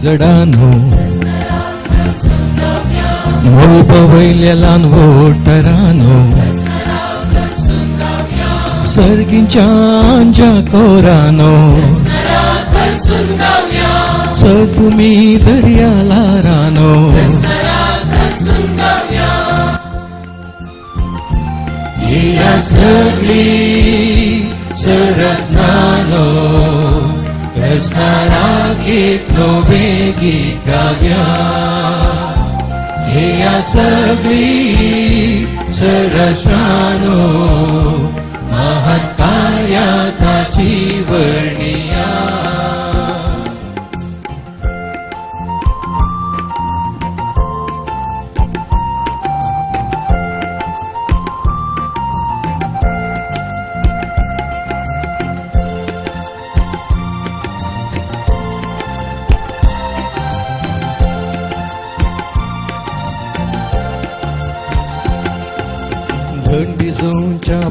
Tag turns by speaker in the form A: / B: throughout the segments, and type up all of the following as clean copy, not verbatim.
A: वाजडानो mob वयल्या ल्हान वोटरानो सर्गींच्या corona sir तुमी दर्या ल्हारानो येया सगळी सरसनानो रसनाराक एक नवें गीत गावया येया सगळी सरसनानो महत् कार्या ताची वर्णिया.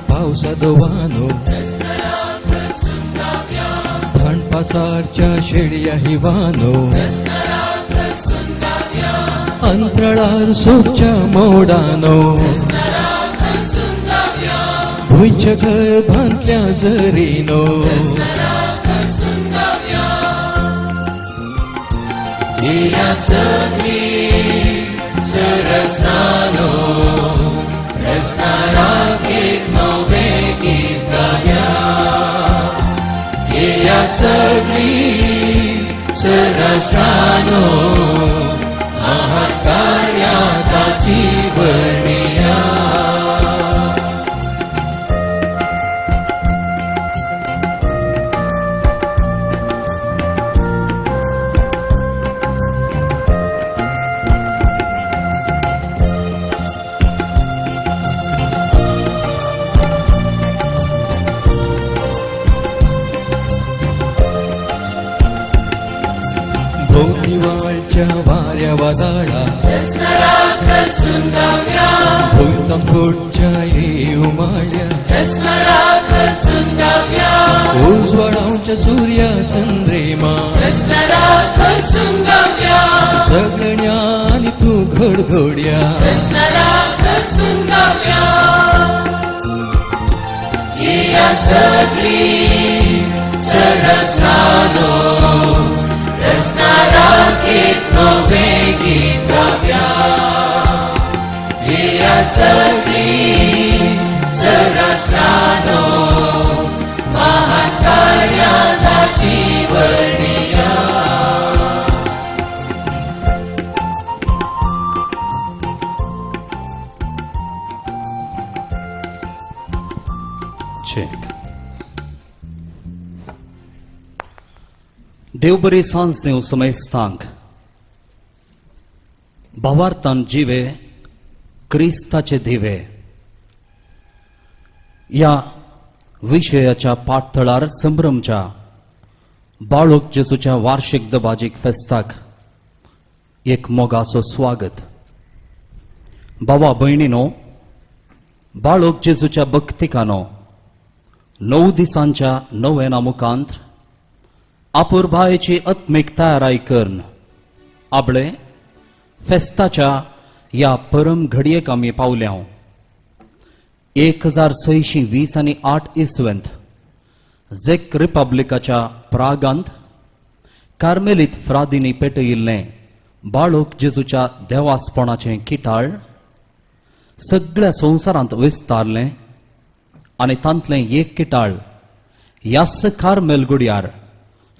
A: पावसा दवानो थंड पासारच्या शेळया हिवानो अंतराळार सोबच्या मोडानो भुंयच्या गर्भांतल्या जरीनो येया सगळी सरसनानो रसनाराक एक नवें गीत गावया येया सगळी सरसनानो महत् कार्या ताची वर्णिया. वाऱ्या वादाळा भुंयकांपच्या उमाळ्या उजवाडांच्या सूर्या संद्रेमा सगळ्या आनी तूं घडघड्या येया सगळी सरसनानो रसनाराक एक नवें गीत गावया येया सगळी सरसनानो महत् कार्या ताची वर्णिया.
B: देवबरी सांज दिवं समेस्तांक भावार्थान जिवे क्रिस्ताचे दिवे ह्या विशयाच्या पाठथळार संभ्रमच्या बाळूक जेजूच्या वार्षिक दबाजीक फेस्ताक एक मोगाचो स्वागत. भावा भयणीनो, बाळूक जेजूच्या भक्तिकानो 9 दिसांच्या नवेना मुखांत आपुरबायेची आत्मीक तयाराय करून आपले फेस्ताच्या ह्या परम घडयेक आमी पावल्या. 1620 आनी 8 इसवेंत झेक रिपब्लिकाच्या प्रागांत कार्मेलीत फ्रादींनी पेटयिल्लें बाळूक जेजूच्या देवासपणाचें किटाळ सगळ्या संवसारांत विस्तारलें आनी तांतलें एक किटाळ ह्याच कार्मेल गुड्यार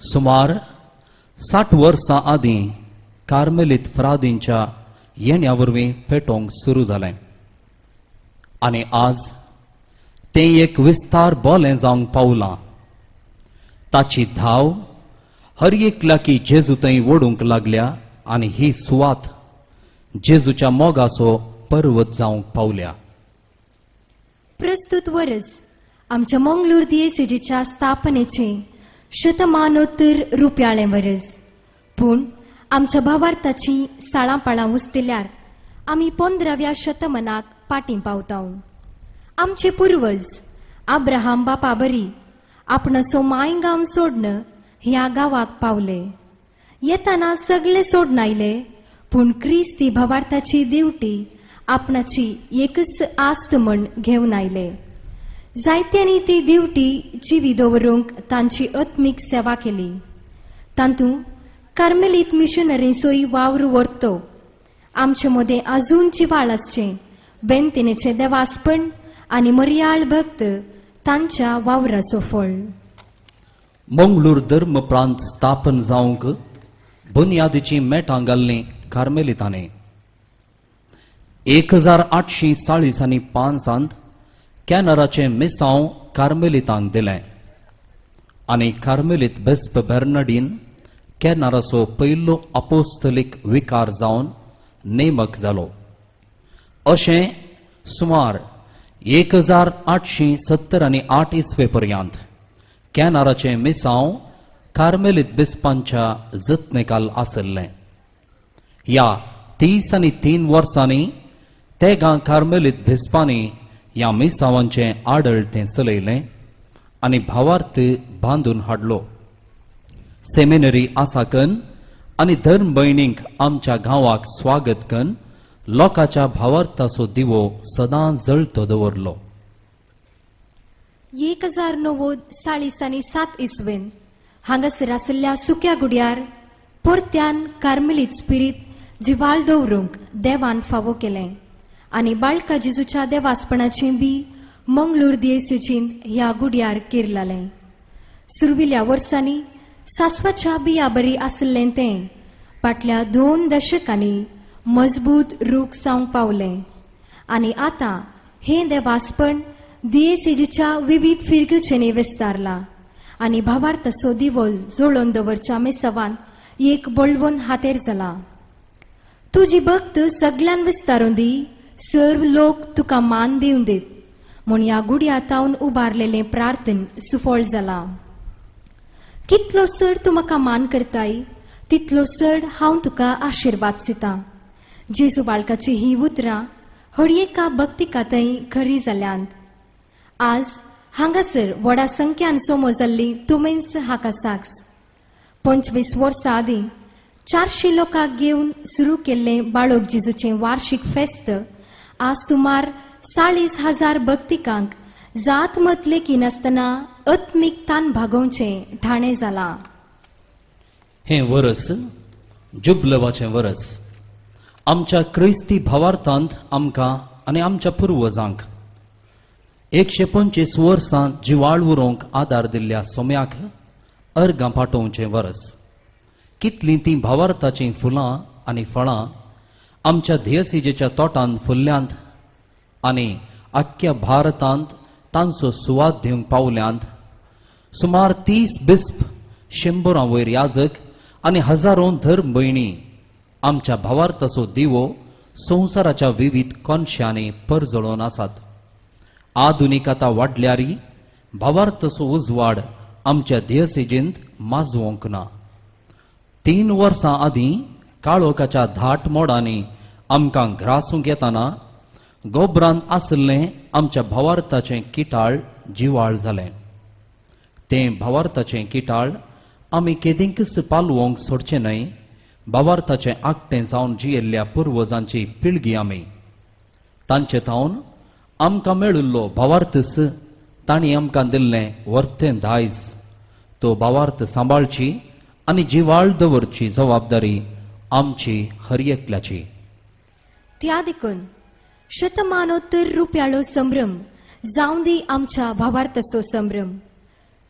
B: सुमार 60 वर्सां आदीं कार्मेलीत फ्रादींच्या येण्या वरवीं पेटोवंक सुरू जालें आनी आज तें एक विस्तार बोलें जावंक पावलां. ताची धाव हर एकल्याकी जेजू थंय ओडूंक लागल्या आनी ही सुवात जेजूच्या मोगाचो पर्वत जावंक पावल्या.
C: प्रस्तुत वरस आमच्या मंगळूर दियेसेजीच्या स्थापनेचे शतमानोत्तर रुपयाळें वरस. पूण आमच्या भावार्थाची साळां पाळां उस्तिल्यार आमी 15व्या शतमानाक पाटीं पावता. आमचे पुर्वज आब्राहाम बापा बरी आपणासो मायगांव सोडन ह्या गांवाक पावले. येताना सगळे सोडून आयले, पूण क्रिस्ती भावार्थाची दिवटी आपणाची एकच आस्त म्हण घेवन आयले. जायत्यांनी ती दिवटी जिवी दवरूंक तांची आत्मीक सेवा केली. तातूंत कार्मेलीत मिशनरींचोय वावर व्हरतो. आमचे मदें अजून जिवाळ आसचें बेंतिनेचें देवासपण आनी मर्याळ भक्त तांच्या वावराचो फळ.
B: मंगळूर धर्म प्रांत स्थापन जावंक बुन्यादीची मेटां घाल्लीं कार्मेलितांनी. 1840 आनी 5 कॅनराचें मिसांव कार्मेलितांक दिलें आनी कार्मेलीत बेस्प बेर्नाडीन कॅनराचो पयलो अपोस्तलीक विकार जावन नेमक जालो. अशें सुमार 1870 आनी 8 इस्वे पर्यंत कॅनराचें मिसांव कार्मेलीत बिस्पांच्या जतनेकाल आसलें. ह्या 30 आनी 3 वर्सांनी तेगां कार्मेलीत भिस्पांनी ह्या मिसांवांचें आडळतें चलयलें आनी भावार्थ बांदून हाडलो. सेमिनरी आसाकन आनी धर्म भयणींक आमच्या गांवाक स्वागत कन लोकांच्या भावार्थाचो दिवो सदां जळतो दवरलो.
C: 1940 आनी 7 इस्वेन हांगासर आशिल्ल्या सुक्या गुड्यार परत्यान कार्मेलीत स्पिरीत जिवाळ दवरूंक देवान फावो केलें आनी बाळका जेजूच्या देवासपणाचें बी मंगळूर दियेसूचीन ह्या गुड्यार किरलालें. सुरविल्या वर्सांनी सासवाच्या बिया बरी आशिल्लें तें फाटल्या 2 दशकांनी मजबूत रूख जावंक पावलें आनी आतां हें देवासपण दियेसेजीच्या विविध फिरगुचेंनी विस्तारला आनी भावार्थाचो दिवो जोडून दवरच्या मिसवान एक बळवून हातेर जाला. तुजी भक्त सगळ्यान विस्तारून दी, सर्व लोक तुका मान दिवन दीत म्हूण ह्या गुड्या तावन उबारलेलें प्रार्थन सुफळ जाला. कितलो चड तूं म्हाका मान करताय तितलो चड हांव तुका आशिर्वाद दितां. जेजू बाळकाची ही उतरां हर एका भक्तिकातय खरी जाल्यांत. आज हांगासर व्हडा संख्यान सोमो जाल्ली तुमीच हाका साक्ष. 25 वर्सां आदीं 400 लोकांक घेवन सुरू केल्लें बाळक जेजूचें वार्षिक फेस्त आज सुमार 40,000 भक्तिकांक जात मत लेखी नासतना आत्मीक तान भागोवचें ठाणें जालां.
B: हें वरस जुबलवाचें वरस आमच्या क्रिस्ती भावार्थांत आमकां आनी आमच्या पुर्वजांक 125 वर्सां जिवाळ उरोवंक आदार दिल्ल्या सोम्याक अर्गां पाठोवचें वरस. कितलीं तीं भावार्थाचीं फुलां आनी फळां आमच्या ध्येयसिजेच्या तोटांत फुल्ल्यांत आनी आख्ख्या भारतांत तांचो सुवाद दिवंक पावल्यांत. सुमार 30 बिस्प, 100 वयर याजक आनी हजारों धर्म भयणी आमच्या भावार्थाचो दिवो संवसाराच्या विविध कोनशांनी परजळोवन आसात. आधुनिकता वाडल्यारी भावार्थाचो उजवाड आमच्या ध्येयसिजेंत माजवोंक ना. 3 वर्सां आदीं काळोखाच्या धाट मोडांनी आमकां ग्रासूंक येताना गोबरान आशिल्लें आमच्या भावार्थाचें किटाळ जिवाळ जालें. तें भावार्थाचें किटाळ आमी केदींकच पालवोंक सोडचें न्हय. भावार्थाचें आकटें जावन जियेल्ल्या पुर्वजांची पिळगी आमी. तांचे थावन आमकां मेळिल्लो भावार्थच तांणी आमकां दिल्लें वर्तें दायज तो भावार्थ सांबाळची आनी जिवाळ दवरची जबाबदारी आमची हर एकल्याची.
C: त्या देखून शतमानोत्तर रुपयाळो संभ्रम जावं दी आमच्या भावार्थाचो संभ्रम.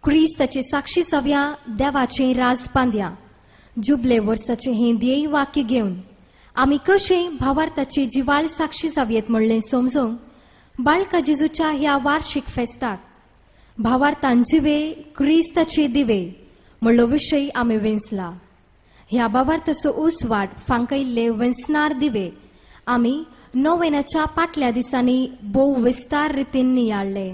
C: क्रिस्ताचे साक्षी सव्या देवाचें राज बांदया. जुबले वर्साचें हें ध्येय वाक्य घेवन आमी कशें भावार्थाची जिवाळ साक्षी जावयेत म्हणलें समजूंक बाळका जेजूच्या ह्या वार्षिक फेस्ताक भावार्थान जिवे क्रिस्ताचे दिवे म्हणलो विशय आमी वेंचला. ह्या भावार्थाचो उजवाड फांकयल्ले वेंचणार दिवे आमी नोवेनाच्या पाटल्या दिसांनी भोव विस्तार रितीन नियाळ्ळे.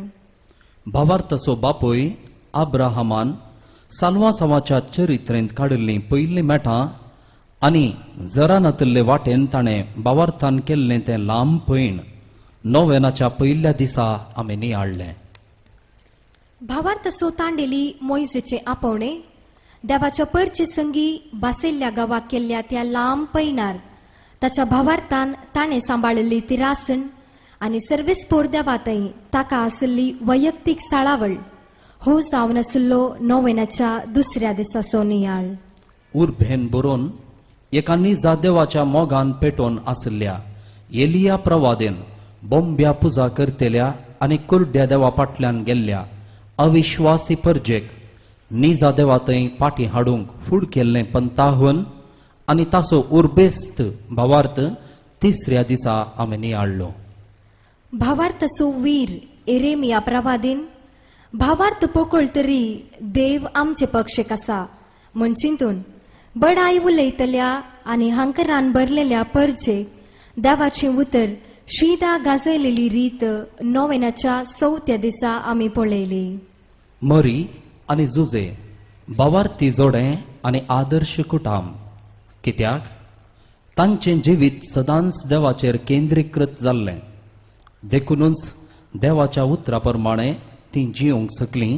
B: भावार्थाचो बापूय अब्राहमान साल्वासावाच्या चरित्रेंत काडिल्लीं पयलीं मेटां आनी जरा नातिल्ले वाटेन ताणें भावार्थान केल्लें तें लांब पयण नोवेनाच्या पयल्या दिसा आमी नियाळ्ळें.
C: भावार्थाचो तांडेली मोयजेचें आपोवणें देवाच्या परचे संगी बासेल्ल्या गांवाक केल्ल्या त्या लांब पैणार ताच्या भावार्थान ताणें सांबाळिल्ली ती रासण आनी सर्वेस्पोर देवातय ताका आशिल्ली वैयक्तीक साळावळ हो जावन आशिल्लो नोवेनाच्या दुसऱ्या दिसाचो नियाळ.
B: उर्भेन बरोवन एका निजा देवाच्या मोगान पेटोवन आशिल्ल्या एलिया प्रवादेन बोंब्या पुजा करतेल्या आनी कुर्ड्या देवा फाटल्यान गेल्ल्या अविश्वासी परजेक निजा देवा थंय पाटी हाडूंक फूड केल्लें पंताहवन आनी ताचो उर्बेस्त भावार्थ तिसऱ्या दिसा आमी नियाळ्ळो.
C: भावार्थाचो वीर एरेमिया प्रवादीन भावार्थ पोकळ तरी देव आमचे पक्षेक आसा म्हूण चिंतून बडाय उलयतल्या आनी हांकरान भरलेल्या परजेक देवाचें उतर शिदा गाजयलेली रीत नोवेनाच्या चवथ्या दिसा आमी पळयली.
B: मरी आनी जुजे भावार्थी जोडे आनी आदर्श कुटाम कित्याक तांचें जिवीत सदांच देवाचेर केंद्रीकृत जाल्लें, देखूनच देवाच्या उतरा प्रमाणे तीं जिवंक शकलीं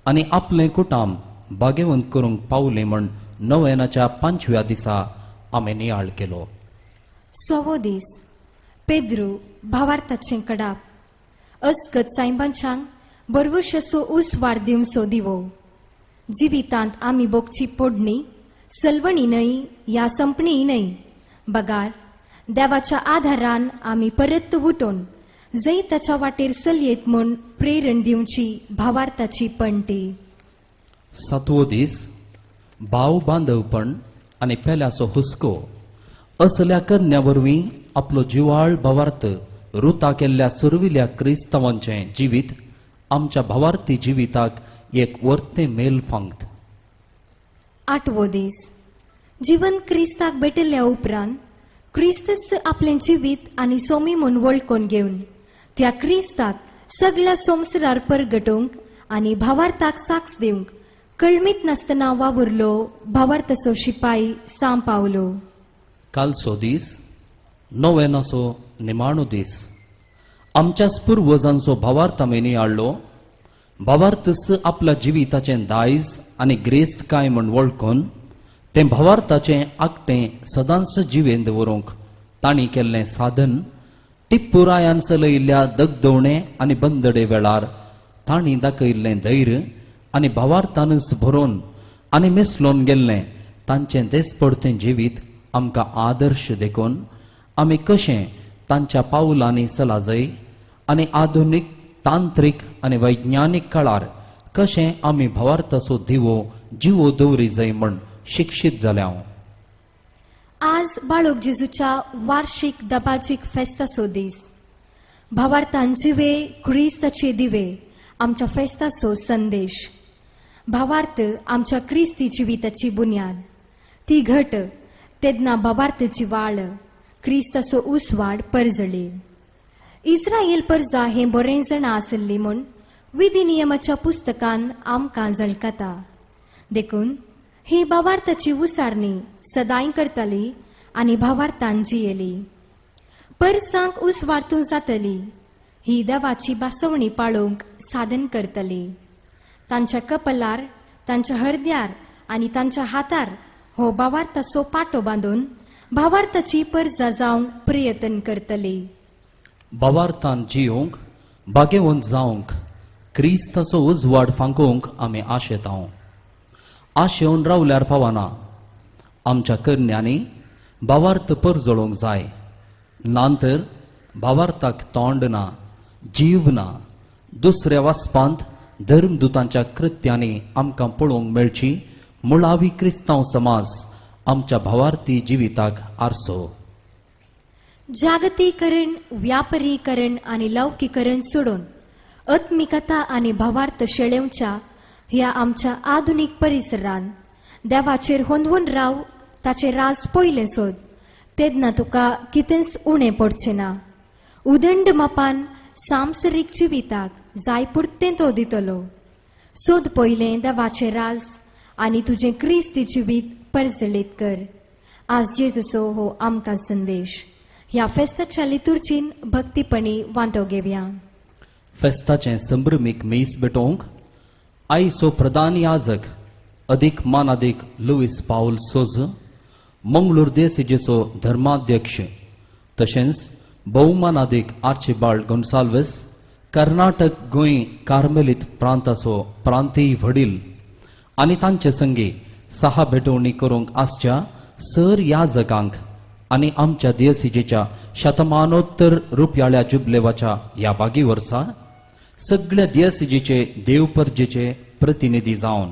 B: आनी आपलें कुटाम भागेवंत करूंक पावलीं म्हूण नोवेनाच्या पांचव्या दिसा आमी नियाळ केलो.
C: सवो दीस पेद्रू भावार्थाचें कडाप अस्कत सायबांच्यांक बरवशसो उसवार दिवचो दिवो. जिवितांत आमी भोगची पोडणी सलवणी न्हय ह्या संपणी न्हय, बगार देवाच्या आधारान आमी परत उठून जैताच्या वाटेर चलयेत म्हूण प्रेरण दिवची भावार्थाची पणटी.
B: सातवो दीस भाव बांदवपण आनी पेल्याचो हुस्को असल्या करण्या वरवीं आपलो जिवाळ भावार्थ रुता केल्ल्या सुरविल्या क्रिस्तांवांचें जिवीत आमच्या भावार्थी जिविताक एक वर्तें मेल फांगत.
C: आठवो दीस जिवन क्रिस्ताक भेटिल्ल्या उपरांत क्रिस्तच आपलें जिवीत आनी सोमी म्हूण वळखून घेवन त्या क्रिस्ताक सगळ्या संवसारार परगटूंक आनी भावार्थाक साक्ष दिवंक कळमीत नासतना वावुरलो भावार्थाचो शिपाई सांव पावलो.
B: कालचो दीस नोवेनाचो निमाणो दीस आमच्याच पुर्वजांचो भावार्थ आमी नियाळ्ळो. भावार्थच आपल्या जिविताचें दायज आनी ग्रेस्त काय म्हूण वळखून तें भावार्थाचें आगटें सदांच जिवेंत दवरूंक तांणी केल्लें साधन टिप्पू रायान चलयिल्ल्या दगदवणे आनी बंदडे वेळार तांणी दाखयिल्लें धैर्य आनी भावार्थानच भरोवन आनी मेसलोन गेल्लें तांचें देसपडतें जिवीत आमकां आदर्श देखून आमी कशें तांच्या पावलांनी चलाजय आनी आधुनीक तांत्रीक आनी वैज्ञानीक काळार कशें आमी भावार्थाचो दिवो जिवो दवरी जाय म्हूण शिक्षीत जाल्या.
C: आज बाळोक जेजूच्या वार्षिक दबाजीक फेस्ताचो दीस. भावार्थान जिवे क्रिस्ताचे दिवे आमच्या फेस्ताचो संदेश. भावार्थ आमच्या क्रिस्ती जिविताची बुन्याद, ती घट तेन्ना भावार्थाची वाळ क्रिस्ताचो उसवाड परजळी. इस्रायल परजा हें बरें जाणा आसली म्हूण विधी नियमाच्या पुस्तकान आमकां झळकता. देखून ही भावार्थाची उसारणी सदांय करताली आनी भावार्थान जियेली. परसांक उसवार्थूं जातली ही देवाची बासवणी पाळोवंक साधन करतली. तांच्या कपलार, तांच्या हरद्यार आनी तांच्या हातार हो भावार्थाचो पाटो बांदून भावार्थाची परजा जावंक प्रयत्न करतली.
B: भावार्थान जियोंक भागेवंत जावंक क्रिस्ताचो उजवाड फांकोवंक आमी आशेतांव. आशेवन रावल्यार पावना, आमच्या करण्यांनी भावार्थ परजळोवंक जाय, नातर भावार्थाक तोंड ना, जीव ना. दुसऱ्या वाचपांत धर्मदूतांच्या कृत्यांनी आमकां पळोवंक मेळची मुळावी क्रिस्तांव समाज आमच्या भावार्थी जिविताक आरसो.
C: जागतीकरण, व्यापारीकरण आनी लौकीकरण सोडून आत्मिकता आनी भावार्थ शेळेवच्या ह्या आमच्या आधुनीक परिसरान देवाचेर होंदवून राव, ताचें राज पयलें सोद, तेन्ना तुका कितेंच उणें पडचें ना. उदंड मापान सांसरीक जिविताक जाय पुरतें तो दितलो. सोद पयलें देवाचें राज आनी तुजें क्रिस्ती जिवीत परजळीत कर. आज जेजूचो हो आमकां संदेश. ह्या फेस्ताच्या लितुर्जीन भक्तीपणी वांटो घेवया.
B: फेस्ताचें संभ्रमीक मीस भेटोवंक आयचो प्रधान याजक अदीक मानादीक लुईस पावल सोज, मंगळूर देसीजेचो धर्माध्यक्ष, तशेंच भोवमानादीक आर्चिबाल्ड गोन्साल्वीस, कर्नाटक गोंय कार्मेलीत प्रांताचो प्रांतीय वडील आनी तांचे संगी सहा भेटवणी करूंक आसच्या सर याजकांक आनी आमच्या देसीजेच्या शतमानोत्तर रुपयाळ्या जुबलेवाच्या ह्या बागी वर्सा सगळ्या देसीजेचे देवपर्जेचे प्रतिनिधी जावन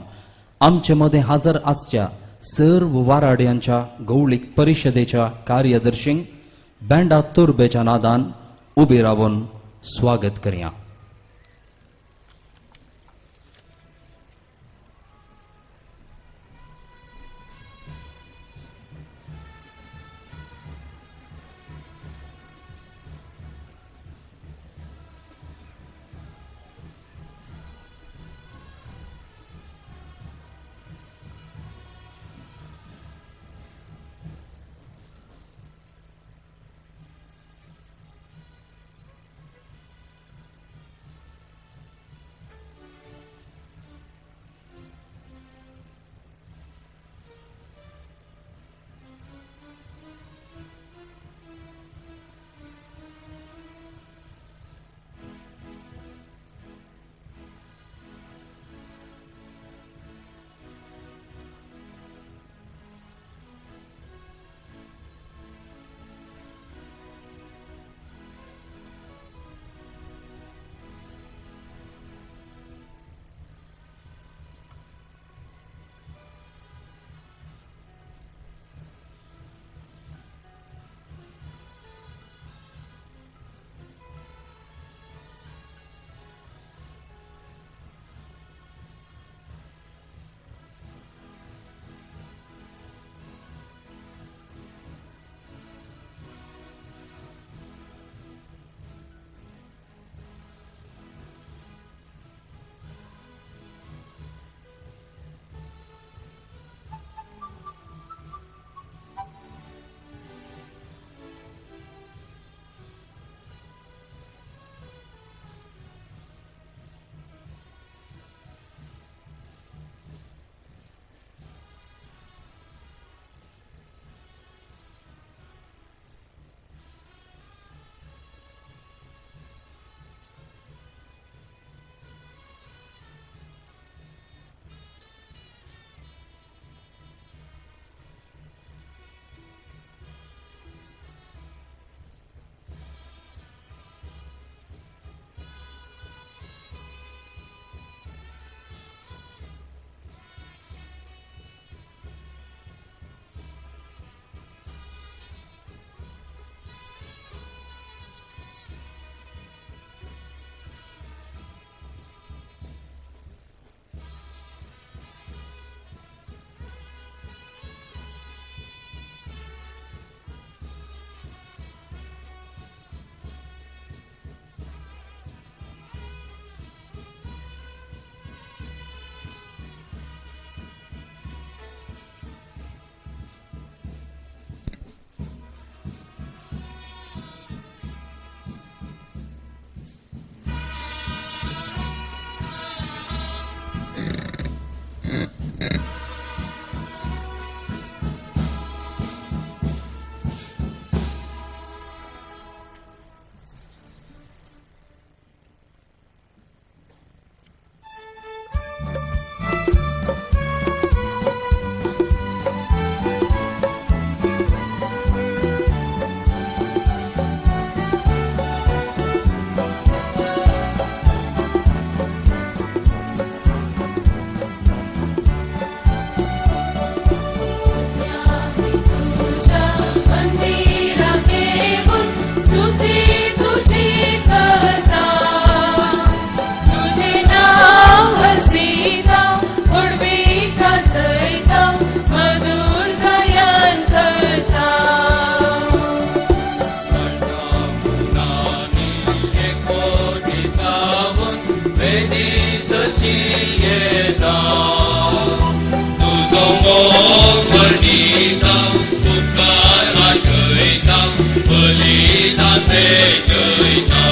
B: आमचे मदें हजर आसच्या सर्व वाराड्यांच्या गौळीक परिशदेच्या कार्यदर्शींक बँडा तुर्बेच्या नादान उबी रावन स्वागत करया.
A: तुझो मोग वर्णिता, उपकार आठयता, बलिदान भेटयता.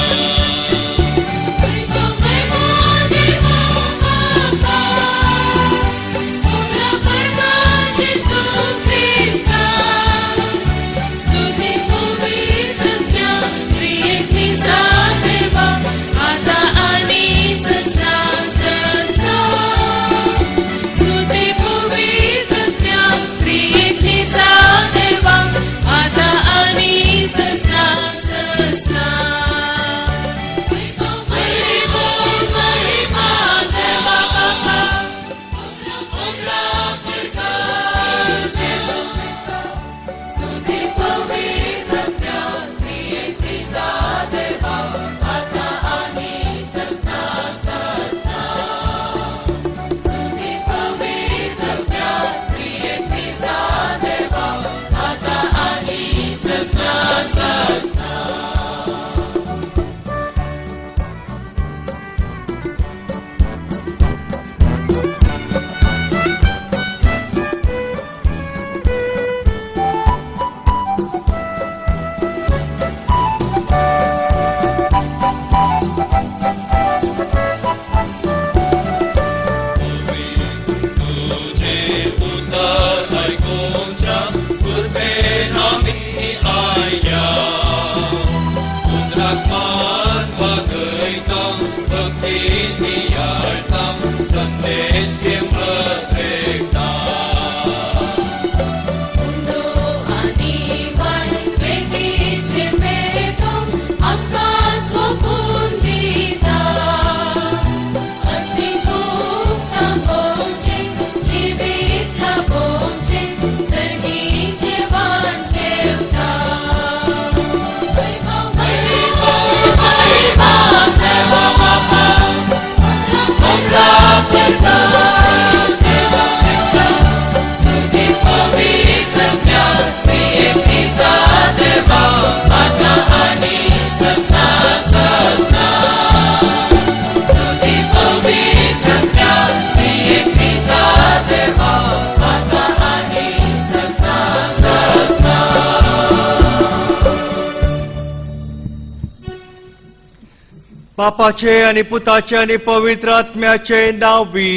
D: बापाचे आनी पुताचे आनी पवित्र आत्म्याचे नांवी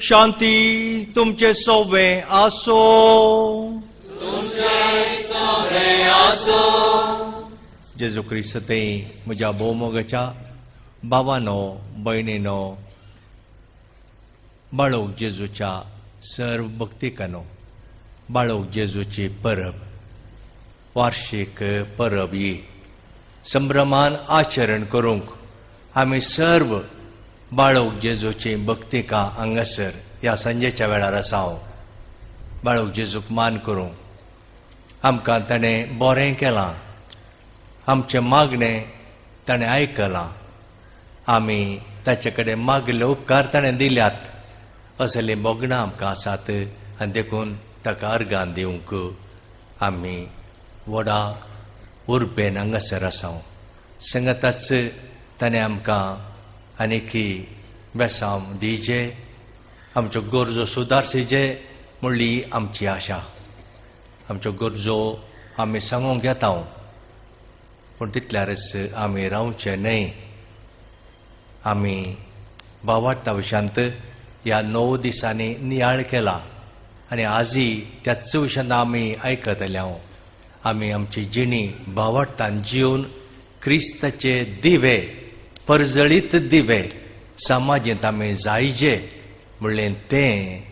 D: शांती तुमचे सोवे आसो. जेजू क्रिस्त म्हज्या भोवमोगाच्या बाबानो भयणीनो बाळोक जेजूच्या सर्व भक्तिकानो, बाळोक जेजूची परब वार्षिक परब ही संभ्रमान आचरण करूंक आमी सर्व बाळोक जेजूची भक्तिका हांगासर ह्या सांजेच्या वेळार आसा. बाळोक जेजूक मान करूंक आमकां ताणें बरें केलां, आमचें मागणें ताणें आयकलां, आमी ताचे कडेन मागले उपकार ताणें दिल्यात, असलीं भोगणां आमकां आसात आनी देखून ताका अर्गां दिवंक आमी व्हडा उर्बेन हांगासर आसा. संगताच ताणें आमकां आनीकी बेसांव दिजे, आमच्यो गरजो सुदारसीजे म्हणली आमची आशा. आमच्यो गरजो आमी सांगूंक येता पूण तितल्यारच आमी रावचें न्हय. आमी भावार्था विशांत ह्या 9 दिसांनी नियाळ केला आनी आजय त्याच विशांत आमी आयकतले. आमी आमची जिणी भावार्थान जिवन क्रिस्ताचे दिवे, परजळीत दिवे समाजेंत आमी जायजे म्हणलें तें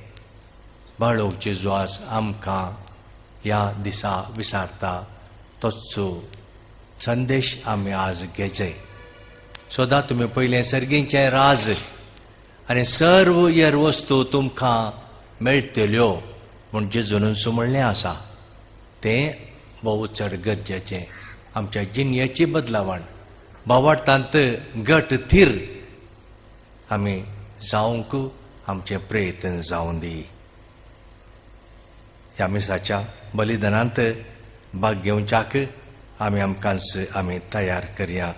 D: बाळोक जेजू आज आमकां ह्या दिसा विसारता. तोच संदेश आमी आज घेजे. सदां तुमी पयलें सर्गींचें राज आनी सर्व हेर वस्तू तुमकां मेळटल्यो म्हूण जेजून म्हणलें आसा. तें भोव चड गरजेचें. आमच्या जिणयेची बदलावण भावार्थांत गट थीर आमी जावंक आमचें प्रयत्न जावं दी. ह्या मिसाच्या बलिदानांत भाग घेवच्याक आमी आमकांच आमी तयार करया.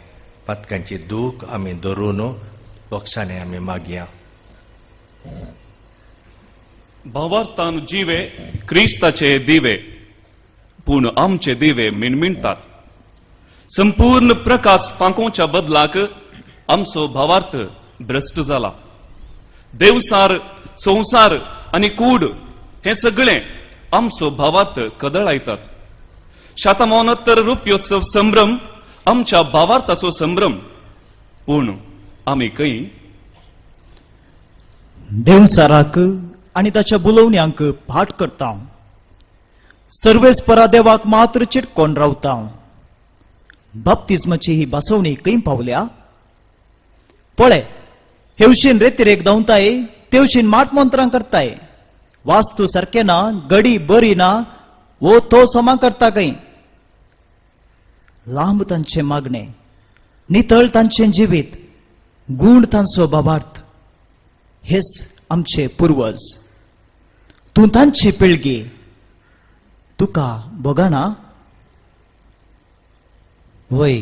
D: पातकांची दूख आमी धरून बॉक्सांनी आमी मागया.
E: भावार्थान जिवे क्रिस्ताचे दिवे, पूण आमचे दिवे मिणमिणटात. संपूर्ण प्रकाश फांकोवच्या बदलाक आमचो भावार्थ भ्रश्ट जाला. देवसार, संवसार आनी कूड हे सगळे आमचो भावार्थ कदळायतात. 769 रुपयोत्सव संभ्रम आमच्या भावार्थाचो संभ्रम, पूण आमी खंय?
F: देवसाराक आनी ताच्या बुलोवण्यांक फाट करता, सर्वेस्परा देवाक मात्र चिटकोन रावता. बाप्तिज्माची ही भासवणी खंय पावल्या? पळय, हेवशीन रेतिरेक धांवताय, तेवशीन माट मंत्रां करताय. वास्तू सारकें ना, गडी बरी ना, वो तो समा करता खंय. लांब तांचें मागणें, नितळ तांचें जिवीत, गूण तांचो भावार्थ, हेच आमचे पुर्वज. तूं तांची पिळगी, तुका भोगना?
G: वय,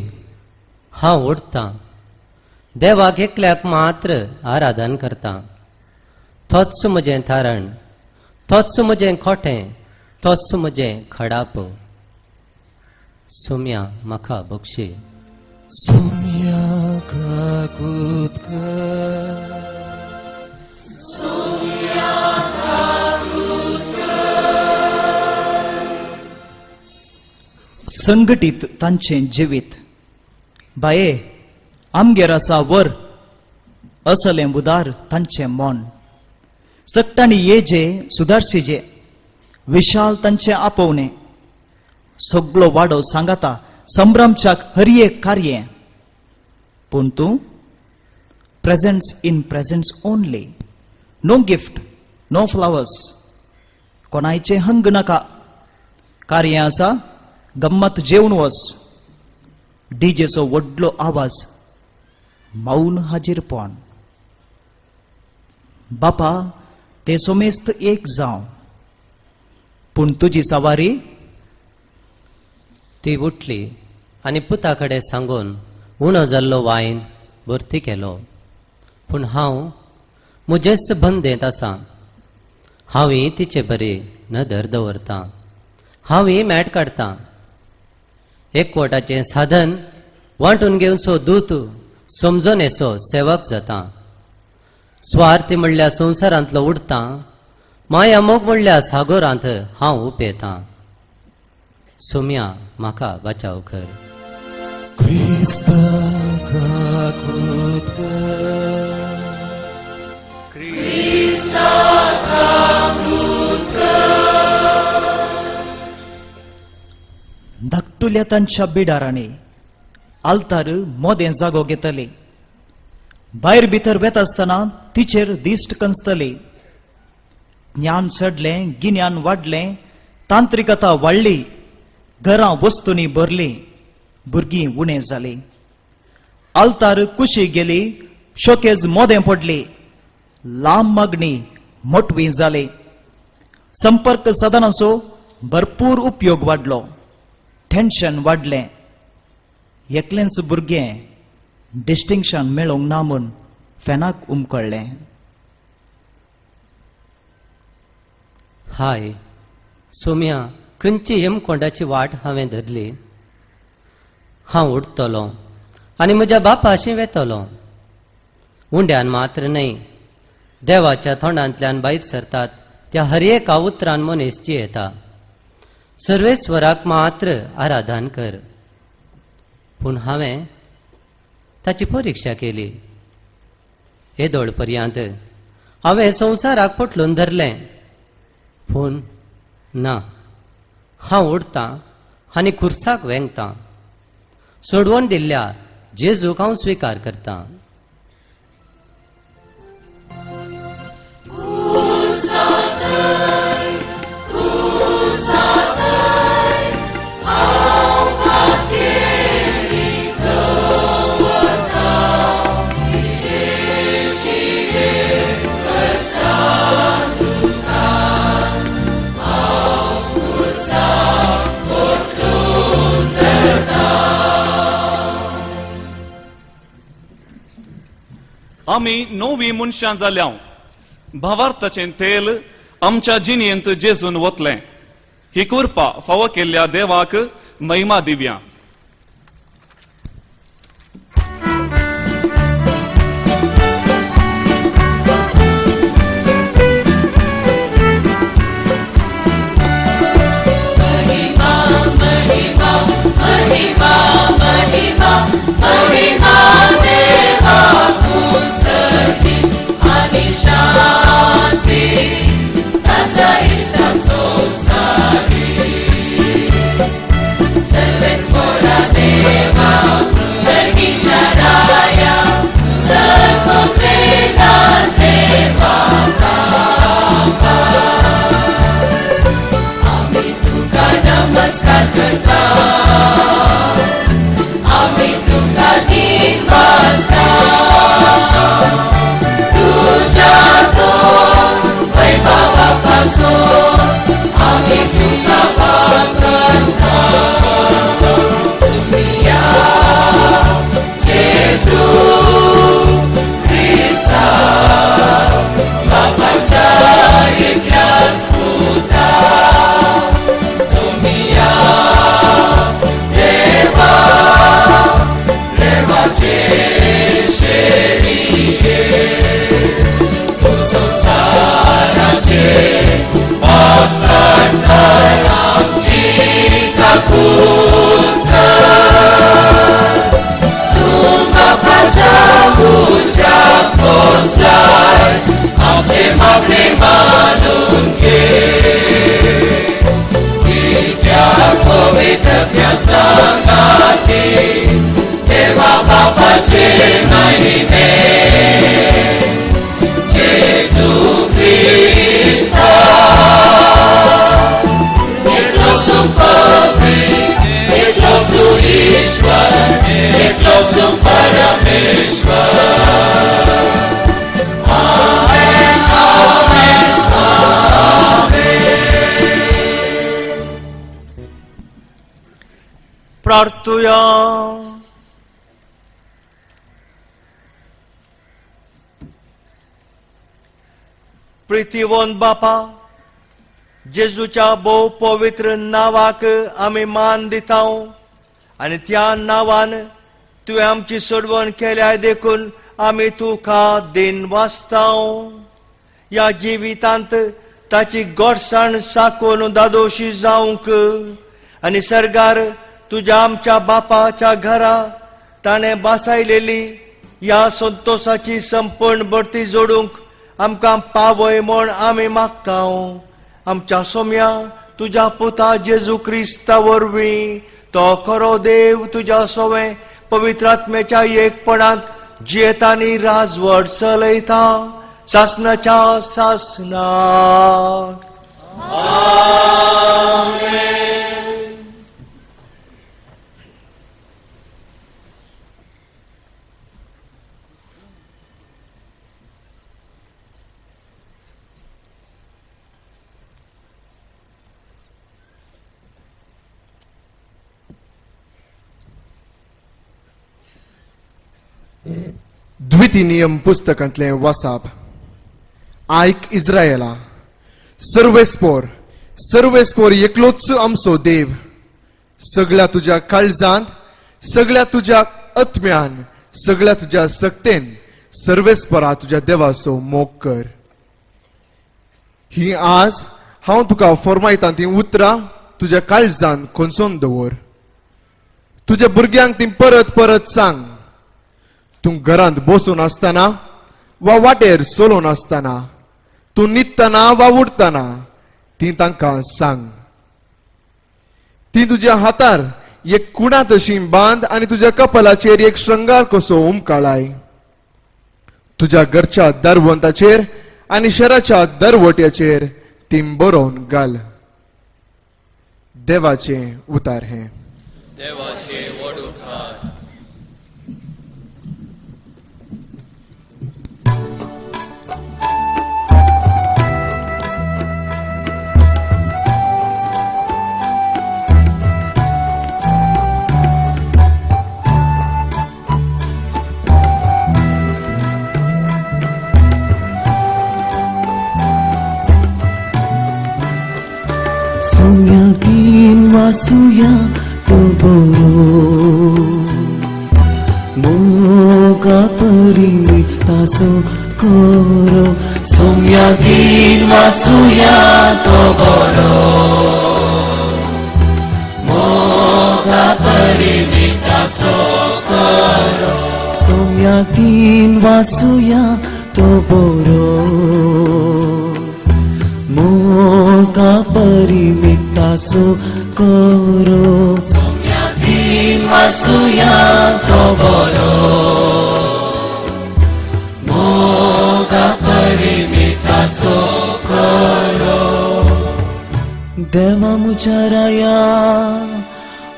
G: हांव उठतां, देवाक एकल्याक मात्र आराधन करता. तोच म्हजें थारण, तोच म्हजें खोटें, तोच म्हजें खडाप. सोम्या म्हाका बक्षी.
A: सोम्या काकूत कर, सोम्या काकूत कर.
F: संघटीत तांचें जिवीत. बाये आमगेर आसा वर, असलें उदार तांचें मन. सगटांनी येजे सुदारसीजे, विशाल तांचें आपोवणें. सगळो वाडो सांगाता संभ्रमच्याक हर एक कार्य. पूण तूं presence in presence only, no gift, no flowers. कोणायचें हंग नाका. कार्य आसा गम्मत जेवण वस, डीजेचो व्हडलो आवाज, मौन हाजीरपण. बापा ते सोमेस्त एक जावं, पूण तुजी सवारी?
G: ती उठली आनी पुता कडेन सांगून उणो जाल्लो वायन भरती केलो. पूण हांव म्हजेच बंदेंत आसा. हांवूय तिचे बरी नदर दवरतां, हांवूय मॅट काडटां. एकवटाचें साधन वांटून घेवचो दूत समजोनेचो सेवक जाता. स्वार्थी म्हणल्यार संवसारांतलो उडता, माया मोग म्हणल्यार सागोरांत हांव उपेतां. सोम्या म्हाका बचाव कर.
F: धाकटुल्या तांच्या बिडारांनी आल्तार मोदें जागो घेतली. भायर भितर वेता आसतना तिचेर दिश्ट कंचतली. ज्ञान चडलें, गिन्यान वाडलें, तांत्रिकता वाडली, घरां वस्तूंनी भरलीं, भुरगीं उणें जालीं. आल्तार कुशी गेली, शोकेज मोदें पडली, लांब मागणी मोटवी जाली. संपर्क साधनांचो भरपूर उपयोग वाडलो, टेन्शन वाडलें. एकलेंच भुरगें डिस्टिंक्शन मेळोवंक ना म्हूण फॅनाक उमकळ्ळें.
G: हाय सोम्या, खंयची हेमकोंडाची वाट हांवें धरली. हांव उठतलो आनी म्हज्या बापाशी वेतलो. उंड्यान मात्र न्हय, देवाच्या तोंडांतल्यान भायर सरतात त्या हर एका उतरान मनीस जियेता. सर्वेस्वराक मात्र आराधन कर. पूण हांवें ताची परिक्षा केली. येदोळ पर्यंत हांवें संवसाराक पोटलून धरलें, पूण ना, हांव उडतां आनी खुर्साक वेंगतां. सोडवण दिल्ल्या जेजूक हांव स्विकार करतां.
E: आमी नवी मनशां जाल्या. भावार्थाचें तेल आमच्या जिणेंत जेजून वतलें. ही कृपा फावो केल्ल्या देवाक महिमा दिव्या.
A: महिमा महिमा महिमा महिमा महिमा देवाकूच आनी शांती ताच्या इश्टा संवसारी. सर्वेस्वरा देवा सर्गीच्या राया सर्वप्रेता देवा बापा, आमी तुका नमस्कार करता, आमी तुका दिनवासता. तुज्या तो वैभवा पासून आमी तुका वाखाणता. सुमिया जेजू क्रिस्ता बापाच्या एकल्याच पुता. सुमिया देवा देवाचे शेळये, तूं संवसाराचे पाप काडटाय, आमची काकूत कर. तूं बापाच्या उजव्याक बसलाय, आमचे मागणे मानून घे. कित्याक पवित्र सांगाती देवा बापाचे महिमे. जेजू क्रिस्ता एकलोच तूं पवित्र, एकलोच तूं ईश्वर, एकलोच तूं परमेश्वर. आमेन आमेन आमेन.
D: प्रार्थुया. प्रितीवंत बापा, जेजूच्या भोव पवित्र नांवाक आमी मान दिता. आनी त्या नांवान तुवें आमची सोडवण केल्या देखून आमी तुका दिन वाचताव. ह्या जिवितांत ताची गोडसाण साकून दादोशी जावंक आनी सरगार तुज्या आमच्या बापाच्या घरा ताणें बासायलेली ह्या संतोसाची संपूर्ण भरती जोडूंक आमकां पावय म्हूण आमी मागताव. आमच्या सोम्या तुज्या पुता जेजू क्रिस्ता वरवीं तो खरो देव तुज्या सोवें पवित्र आत्म्याच्या एकपणांत जियेता आनी राजवट चलयता सासनाच्या सासनाक.
H: द्वितीय नियम पुस्तकांतले वासाप. आयक इस्रायला, सर्वेस्पोर सर्वेस्पोर एकलोच आमचो देव. सगळ्या तुज्या काळजांत, सगळ्या तुज्या आत्म्यान, सगळ्या तुज्या सक्तेन सर्वेस्परा तुज्या देवाचो मोग कर. ही आज हांव तुका फॉर्मायतां ती उतरां तुज्या काळजान खोंचोन दवर. तुज्या भुरग्यांक ती परत परत सांग. तूं घरांत बसून आसतना वा वाटेर चलोवन आसतना, तूं न्हिदतना वा उठतना ती तांकां सांग. ती तुज्या हातार एक कुणा तशी बांद आनी तुज्या कपालाचेर एक श्रंगार कसो उमकाळाय. तुज्या घरच्या दरवंताचेर आनी शहराच्या दरवट्याचेर ती बरोवन घाल. देवाचें उतार हें.
A: देवाचे व्हड उपकार.
I: वासुया तो बोरो मोगा परिमितासो कोरो.
A: सोम्या दिन वासुया तो बोरो मोगा परिमितासो कोरो.
I: सोम्या दिन वासुया तो बोरो मोगा परिमितासो कोरो.
A: सोम्या दिन वासुया तो बोरो मोगा परिमितासो कोरो.
I: देवा म्हज्या राया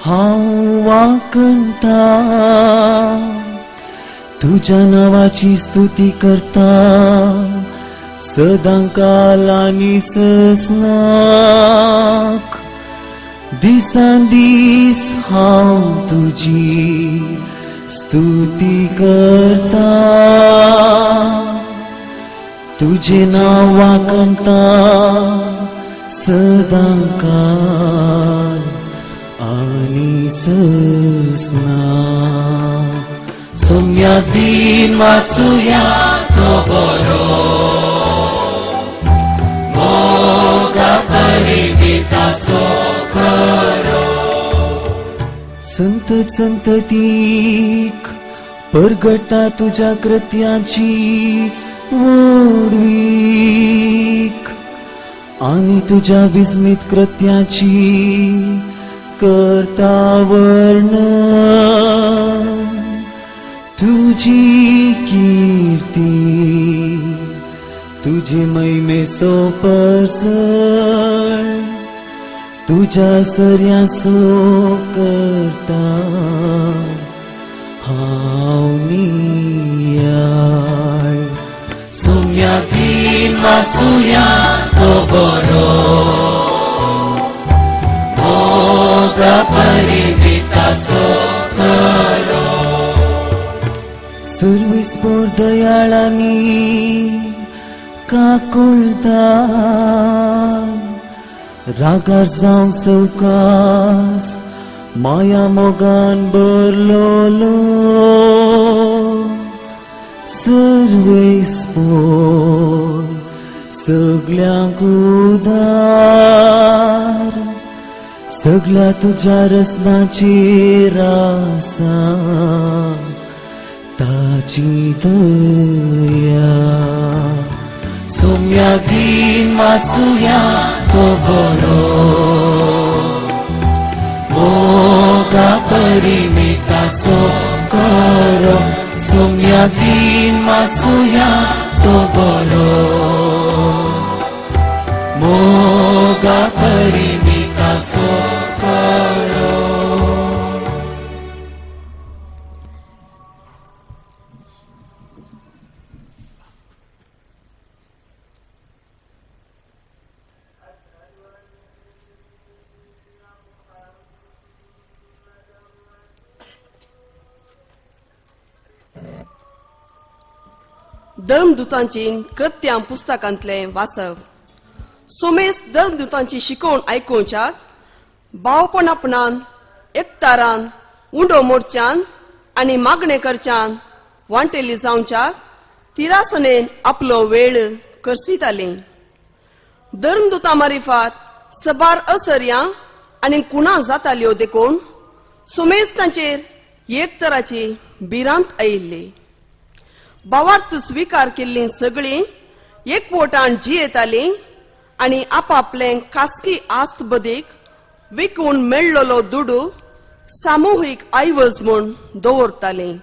I: हांव वांकणटा, तुज्या नांवाची स्तुती करता सदां काल आनी ससनाक. दिसान दीस हांव तुजी स्तुती करता, तुजें नांव वांकणटा सदां काल आनी ससनाक.
A: सोम्या दिन वासुया तो बोरो मोगा परिमितासो करो.
I: संत संततीक परगटा तुज्या कृत्यांची व्हडवीक आनी तुज्या विस्मीत कृत्यांची करता वर्णन. तुजी कीर्ती तुजे महिमे सोपसळ तुज्या सर्यासो करता हांव नियाळ.
A: सोम्या दिन वासुया तो बोरो मोगा परिमितासो करो.
I: सर्वेस्पोर दयाळांनी काकुळटा, रागार जावं सवकास माया मोगान भरलोलो सर्वेस्पोर सगल्यांक उदार सगल्या तुज्या रसनाची रासा ताची दया
A: सोम्यागीन मासुया तो बरो मोगा परिमितासो करो सोम्यागीन मासुया तो बरो मोगा परिमितासो करो.
J: धर्मदूतांची कृत्यां पुस्तकांतलें वाचप. सोमेस धर्मदूतांची शिकवण आयकुच्याक भावपणापणान एकतारान उंडो मोडच्यान आनी मागणें करच्यान वांटेली जावच्याक तिरासनेन आपलो वेळ करसिताली. धर्मदूतां मारिफात सबार असर्यां आनी कुणां जाताल्यो देखून सोमेस तांचेर एक तराची भिरांत आयिल्ली. भावार्थ स्विकार केल्लीं सगळीं एकवटान जियेतालीं आनी आपापलें खासगी आस्त बदीक विकून मेळ्ळलो दुडू सामुहीक आयवज म्हूण दवरतालीं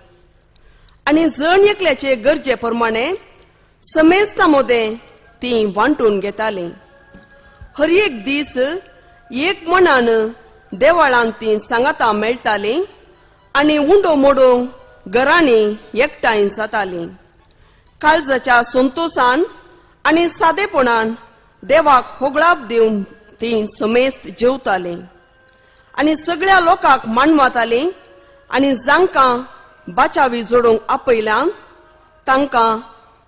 J: आनी जण एकल्याचे गरजे प्रमाणे समेस्तां मदें तीं वांटून घेतालीं. हर एक दीस एक मनान देवाळांत तीं सांगातां मेळटालीं आनी उंडो मोडूंक घरांनी एकठांय जातालीं. काळजाच्या संतोशान आनी सादेपणान देवाक होगळाप दिवन तीं समेस्त जेवतालीं आनी सगळ्या लोकांक मानवातालीं आनी जांकां बाचावी जोडूंक आपयल्यान तांकां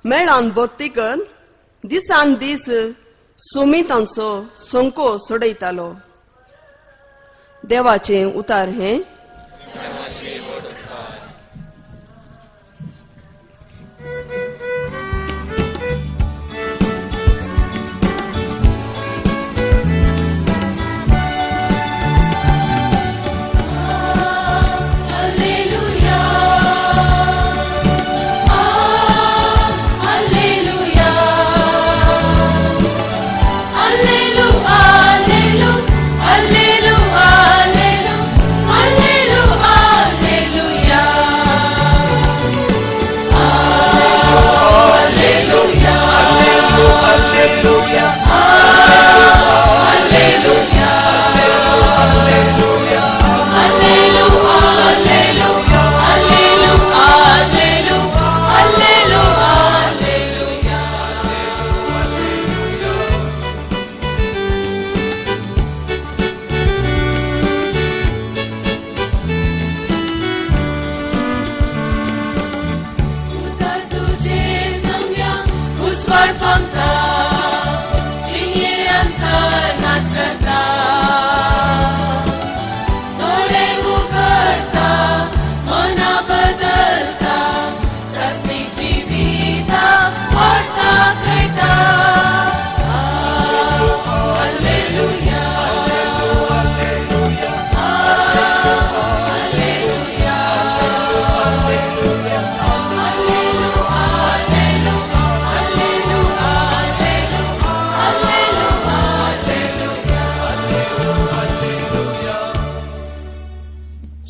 J: मेळान भरती कर दिसान दीस सुमी तांचो संको सोडयतालो. देवाचें उतार हें.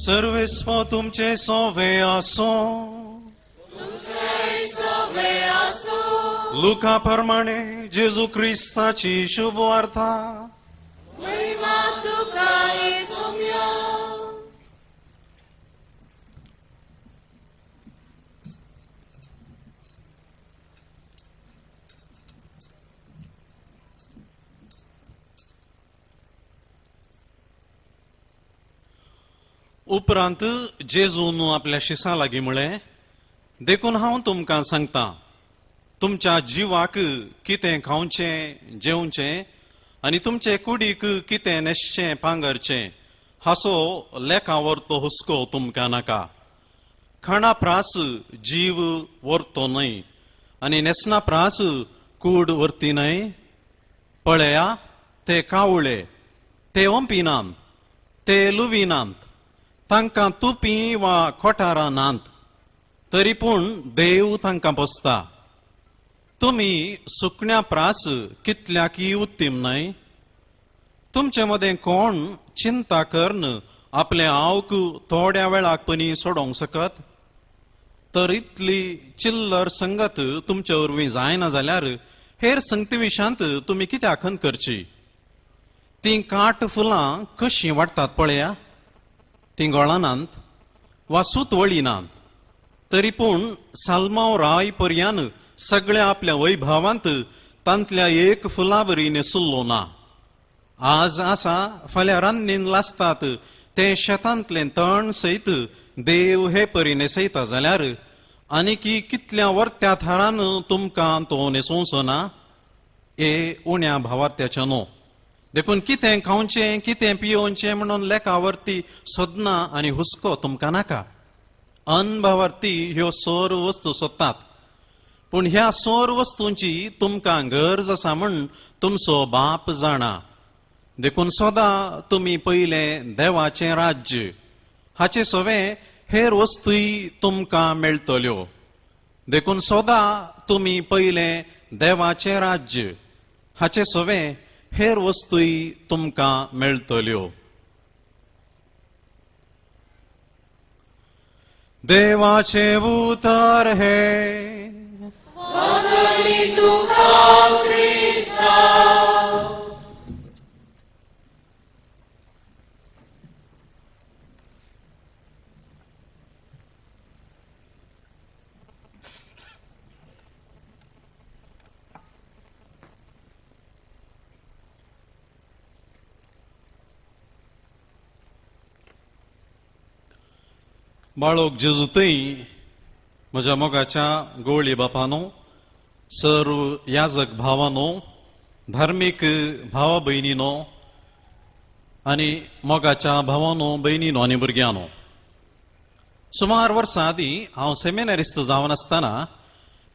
K: सर्वेस्पो तुमचे सोवे आसो. लुका प्रमाणे जेजू क्रिस्ताची शुभ वार्ता. उपरांत जेजून आपल्या शिसां लागीं म्हळें, देखून हांव तुमकां सांगता, तुमच्या जिवाक कितें खावचें जेवचें आनी तुमचे कुडीक कितें न्हेसचें पांगरचें हासो लेखा व्हरतो हुस्को तुमकां नाका. खाणा प्रास जीव व्हरतो न्हय आनी न्हेसणा प्रास कूड व्हरती न्हय. पळया ते कावळे, ते ओंपिनात, ते लुविनात, तांकां तुपी वा कोठारां नात, तरी पूण देव तांकां पोसता. तुमी सुकण्या प्रास कितल्याकी उत्तीम न्हय? तुमचे मदें कोण चिंता करून आपले आवक थोड्या वेळाक पनी सोडोवंक शकत? तर इतली चिल्लर संगत तुमचे वरवीं जायना जाल्यार हेर संगती विशांत तुमी कित्याक खंत करची? तीं काट फुलां कशीं वाडटात पळया, तीं गोळानात वा सूत वळिनात, तरी पूण साल्माव राय पर्यान सगळ्या आपल्या वैभावांत तांतल्या एक फुला बरी न्हेसुल्लो ना. आज आसा फाल्यां रान्नीन लासतात ते शेतांतलें तण सयत देव हे परी न्हेसयता जाल्यार आनीकी कितल्या वर्त्या थारान तुमकां तो न्हेसोवचो ना? ए उण्या भावार्थ्याच्या न्हू. देखून कितें खावचें कितें पियोवचें म्हणून लेखा वरती सोदना आनी हुस्को तुमकां नाका. अनभावार्थी ह्यो सोर वस्तू सोदतात, पूण ह्या सोर वस्तूंची तुमकां गरज आसा म्हूण तुमचो बाप जाणा. देखून सदा तुमी पयलें देवाचें राज्य, हाचे सवें हेर वस्तूय तुमकां मेळटल्यो. देखून सदा तुमी पयलें देवाचें राज्य, हाचे सवें हेर वस्तूय तुमकां मेळटल्यो. देवाचें उतर हें.
A: वंदनी तुका क्रिस्ता.
K: बाळोक जेजू थंय म्हज्या मोगाच्या गोळी बापानो, सर्व याजक भावानो, धार्मीक भावा भयणीनो आनी मोगाच्या भावानो भयणीनो आनी भुरग्यांनो, सुमार वर्सां आदीं हांव सेमिनारिस्त जावन आसतना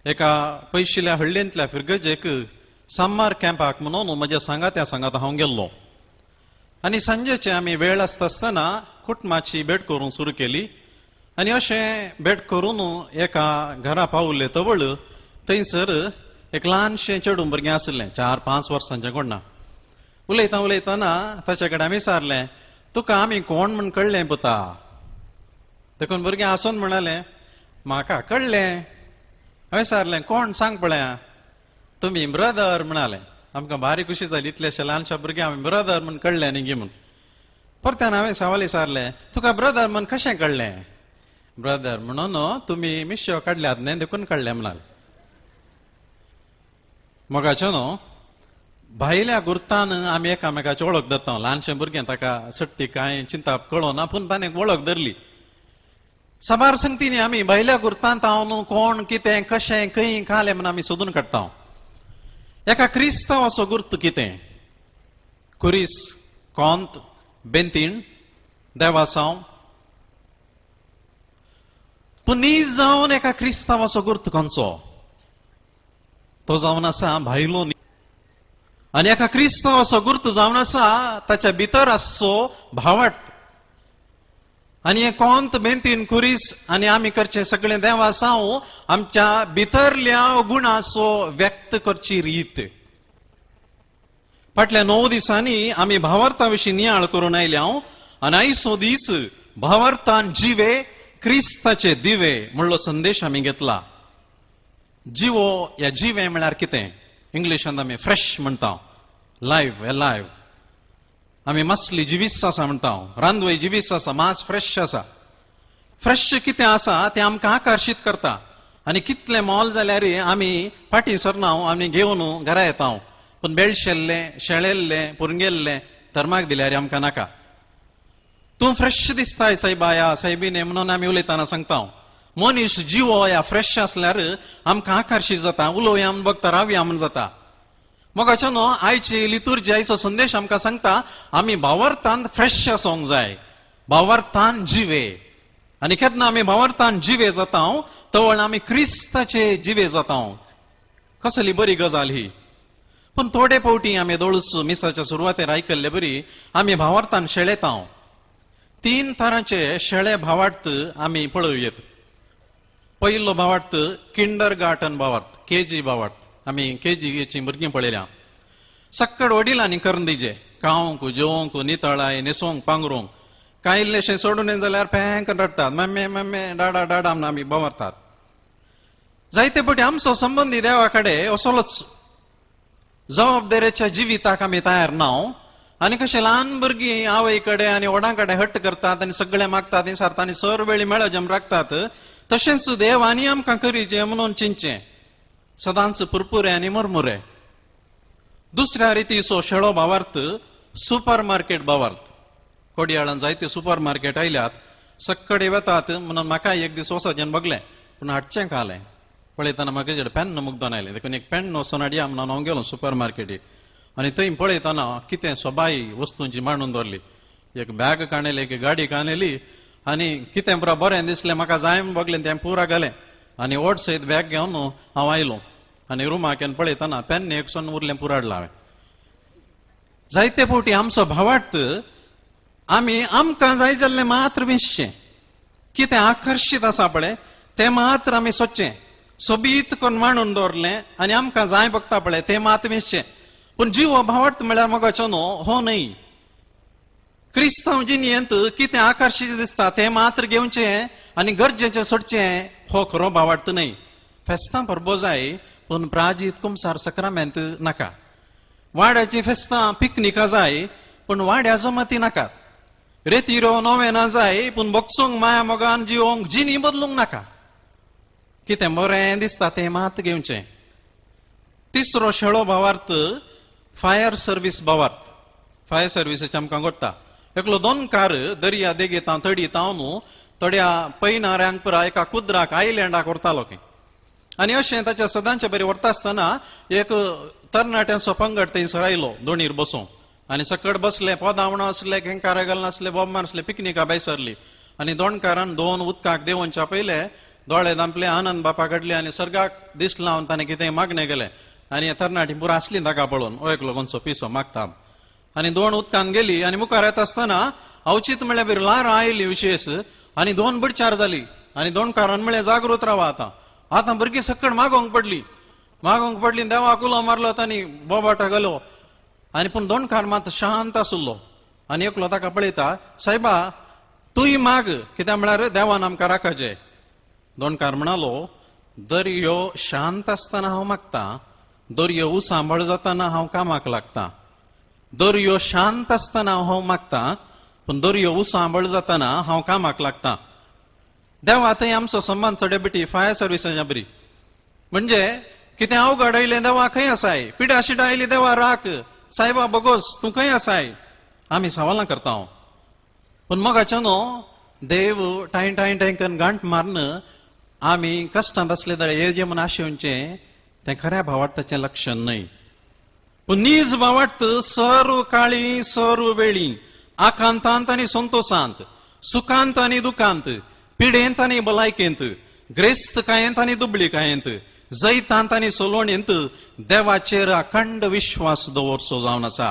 K: एका पयशिल्ल्या हळ्ळेंतल्या फिरगजेक साम्मार कॅम्पाक म्हणून म्हज्या सांगात्या सांगात हांव गेल्लो आनी सांजेचे आमी वेळ आसता आसतना कुटुंबाची भेट करूंक सुरू केली आनी अशें भेट करून एका घरा पावले तवळ थंयसर एक ल्हानशें चेडूं भुरगें आशिल्लें, 4-5 वर्सांचें कोण ना. उलयता उलयतना ताचे कडेन आमी विचारलें, तुका आमी कोण म्हूण कळ्ळें पुता? देखून भुरगें हांसून म्हणालें, म्हाका कळ्ळें. हांवें विचारलें, कोण सांग पळया? तुमी ब्रदर म्हणालें. आमकां भारी खुशी जाली, इतलेशे ल्हानशा भुरगें आमी ब्रदर म्हूण कळ्ळें न्ही गी म्हूण. परत्यान हांवें सवाल विचारलें, तुका ब्रदर म्हूण कशें कळ्ळें? ब्रदर म्हणून तुमी मिश्यो काडल्यात न्ही देखून कळ्ळें म्हणाले. मोगाचो न्हू भायल्या गुर्तान आमी एकामेकाची वळख धरता. ल्हानशें भुरगें ताका सट्टी कांय चिंता कळना, पूण ताणें वळख धरली. साबार संगतींनी आमी भायल्या गुर्तांत हांव कोण कितें कशें खंय खालें म्हूण आमी सोदून काडटा. एका क्रिस्तांवाचो गुर्त कितें? कुरीस, कोंत, बेंतीण, देवासांव. पूण नीज जावन एका क्रिस्तांवाचो गुर्त खंयचो? तो जावन आसा भायलो. आनी एका क्रिस्तांवाचो गुर्त जावन आसा ताच्या भितर आसचो भावाट. आनी हे कोंत, बेंतीन, कुरीस आनी आमी करचें सगळें देवासांव आमच्या भितरल्या गुणाचो व्यक्त करची रीत. फाटल्या 9 दिसांनी आमी भावार्था विशीं नियाळ करून आयल्या आनी आयचो दीस भावार्थान जिवे क्रिस्ताचे दिवे म्हणलो संदेश आमी घेतला. जिवो या जिवे म्हळ्यार कितें? इंग्लिशांत आमी फ्रेश म्हणटा, लायव्ह, एलायव्ह. आमी मासली जिवीस आसा म्हणटा, रांदवय जिवीस आसा, मांस फ्रेश आसा. फ्रेश कितें आसा तें आमकां आकर्शीत करता आनी कितलें मोल जाल्यार आमी फाटीं सरना, आमी घेवन घरा येता. पूण बेळशेल्लें, शेळेल्लें, पुरंगेल्लें धर्माक दिल्यार आमकां नाका. तूं फ्रेश दिसताय सायबाया सायबीने म्हणून आमी उलयतना सांगता. मनीस जिवो या फ्रेश आसल्यार आमकां आकर्शीत जाता, उलोवया म्हूण बगता, रावया म्हूण जाता. मोगाचो न्हू आयची लितुर्जी आयचो संदेश आमकां सांगता आमी भावार्थान फ्रेश आसूंक जाय, भावार्थान जिवे. आनी केन्ना आमी भावार्थान जिवे जाता तवळ आमी क्रिस्ताचे जिवे जाता. कसली बरी गजाल ही. पूण थोडे फावटी आमी दोळूस मिसाच्या सुरवातेर आयकल्ले बरी आमी भावार्थान शेळेता. 3 तरांचे शेळे भावार्थ आमी पळोवयेत. पयलो भावार्थ किंडर गार्टन भावार्थ, केजी भावार्थ. आमी केजीची भुरगीं पळयल्या. सक्कड वडिलांनी करून दिजे, खावंक जेवंक नितळाय न्हेसोंक पांगरूंक. कांय इल्लेशें सोडून जाल्यार पेंक रडटात, मम्मे मम्मे डाडा डाडा म्हण आमी बोवारतात. जायते फावटी आमचो संबंदी देवा कडेन असलोच जबाबदारेच्या जिविताक आमी तयार ना. आनी कशें ल्हान भुरगीं आवय कडेन आनी व्हडां कडेन हट्ट करतात आनी सगळें मागतात आनी सारतात आनी सर वेळी मेळजम राखतात. तशेंच देव आनी आमकां करीचें म्हणून चिंतचें सदांच पुरपुरे आनी मुरमुरे. दुसऱ्या रितीचो शेळो भावार्थ सुपर मार्केट भावार्थ. कोडयाळान जायते सुपर मार्केट आयल्यात, सक्कडे वेतात म्हणून म्हाका एक दीस वचपाचें बगलें, पूण हाडचें खालें पळयतना म्हाका पेन्न मुग्दोन आयलें. देखून एक पेन्न वचून हाडया म्हणून हांव गेलो सुपर मार्केटीक. आनी थंय पळयतना कितें सोबाई वस्तूंची मांडून दवरली. एक बॅग काणयली, एक गाडी काणयली आनी कितें पुरा बरें दिसलें म्हाका जाय म्हूण बगलें तें पुरा घालें. आनी ओट सयत बॅग घेवन हांव आयलो आनी रुमाक येवन पळयतना पेन्न एक सोन उरलें पुराडलां हांवें. जायते फावटी आमचो भावार्थ आमी आमकां जाय जाल्लें मात्र विंचचें, कितें आकर्शीत आसा पळय तें मात्र आमी सोदचें, सोबीत करून मांडून दवरलें आनी आमकां जाय बगता पळय तें मात विंचचें. पूण जिवो भावार्थ म्हळ्यार मोगाचो न्हू हो न्हय. क्रिस्तांव जिणेंत कितें आकर्शीत दिसता तें मात्र घेवचें आनी गरजेचें सोडचें हो खरो भावार्थ न्हय. फेस्तां परबो जाय पूण प्राजीत कुमसार सक्रामेंत नाका. वाड्याचीं फेस्तां पिकनिकां जाय पूण वाड्या जमती नाकात. रेतिरो नोवेना जाय पूण बोगसूंक माया मोगान जिवोंक जिणी बदलूंक नाका. कितें बरें दिसता तें मात घेवचें. तिसरो शेळो भावार्थ फायर सर्वीस भावार्थ. फायर सर्विसाचें आमकां घडटा. एकलो दोनकार दर्या देगेत तडी तावन थोड्या पैनाऱ्यांक पुरा एका कुद्राक आयलँडाक व्हरतालो खंय. आनी अशें ताच्या सदांचे बरी व्हरता आसतना एक तरणाट्यांचो पंगड थंयसर आयलो दोणीर बसूंक. आनी सकट बसले, पोदां म्हणून आसले, केंकारा घालून आसले, बोब मारसले, पिकनिका भायर सरली. आनी दोणकारान दोन उदकाक देंवोवच्या पयले दोळे धांपले, आनंद बापा काडले आनी सर्गाक दिश्ट लावन ताणें कितें मागणें केलें. आनी तरणाटी पुरा आसली ताका पळोवन, ओ एकलो कोणसो पिसो मागता. आनी दोन उदकान गेली आनी मुखार येता आसतना अवचीत म्हळ्यार बरी ल्हारां आयली विशेश आनी दोन बडचार जाली. आनी दोणकारान म्हळें जागृत रावा आतां. आतां भुरगीं सकट मागोवंक पडली, मागोवंक पडली, देवाक उलो मारलो, तांणी बोबाटा घालो. आनी पूण दोणकार मात शांत आसलो. आनी एकलो ताका पळयता, सायबा तूंय माग, कित्याक म्हळ्यार देवान आमकां राखचें. दोणकार म्हणालो, दर्यो शांत आसतना हांव मागता, दर्यो उसांबळ जातना हांव कामाक लागता. दर्यो शांत आसतना हांव मागता पूण दर्यो उसांबळ जातना हांव कामाक लागता. देवा थंय आमचो संबंद चडे बेटी फायर सर्विसाच्या बरी. म्हणजे कितें अवघड आयलें देवा खंय आसाय, पिडा शिडा आयली देवा राख, सायबा बगोस तूं खंय आसाय, आमी सवालां करता. पूण मोगाचो न्हू देव टायम टायम टायम करून गांठ मारून आमी कश्टांत आसले जाल्यार हे जें म्हूण आशेवचें तें खऱ्या भावार्थाचें लक्षण न्हय. पूण नीज भावार्थ सर्व काळी सर्व वेळी, आकांतांत आनी संतोशांत, सुखांत आनी दुखांत, पिडेंत आनी भलायकेंत, ग्रेस्तकायेंत आनी दुबळीकायेंत, जैतांत आनी सोलोणेंत देवाचेर अखंड विश्वास दवरचो जावन आसा.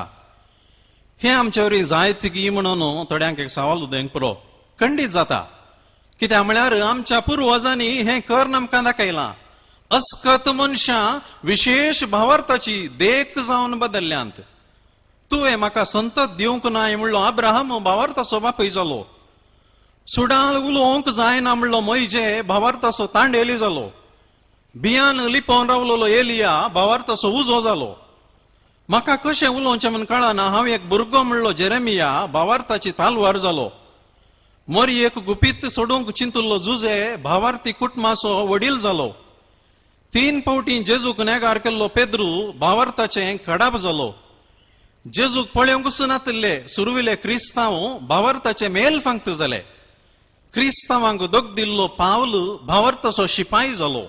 K: हें आमचे वरी जायत गी म्हणून थोड्यांक एक सवाल उदयंक पुरो खंडीत जाता. कित्याक म्हळ्यार आमच्या पुर्वजांनी हें कर्ण आमकां दाखयलां. अस्कत मनशां विशेश भावार्थाची देख जावन बदल्ल्यांत. तुवें म्हाका संतत दिवंक नाय म्हणलो अब्राहम भावार्थाचो बापूय जालो. सुडाल उलोवंक जायना म्हणलो मोयजे भावार्थाचो तांडेली जालो. बियान लिपोवन रावलोलो एलिया भावार्थाचो उजो जालो. म्हाका कशें उलोवचें म्हूण कळना, हांव एक भुरगो म्हणलो जेरेमिया भावार्थाची तालवार जालो. मोरयेक गुपीत सोडूंक चिंतुल्लो जुजे भावार्थी कुटुंबाचो वडील जालो. 3 फावटी जेजूक नेगार केल्लो पेद्रू भावार्थाचें कडाप जालो. जेजूक पळोवंकच नातिल्ले सुरविले क्रिस्तांव भावार्थाचे मेल फांगत जाले. क्रिस्तांवांक दोग दिल्लो पावल भावार्थाचो शिपाय जालो.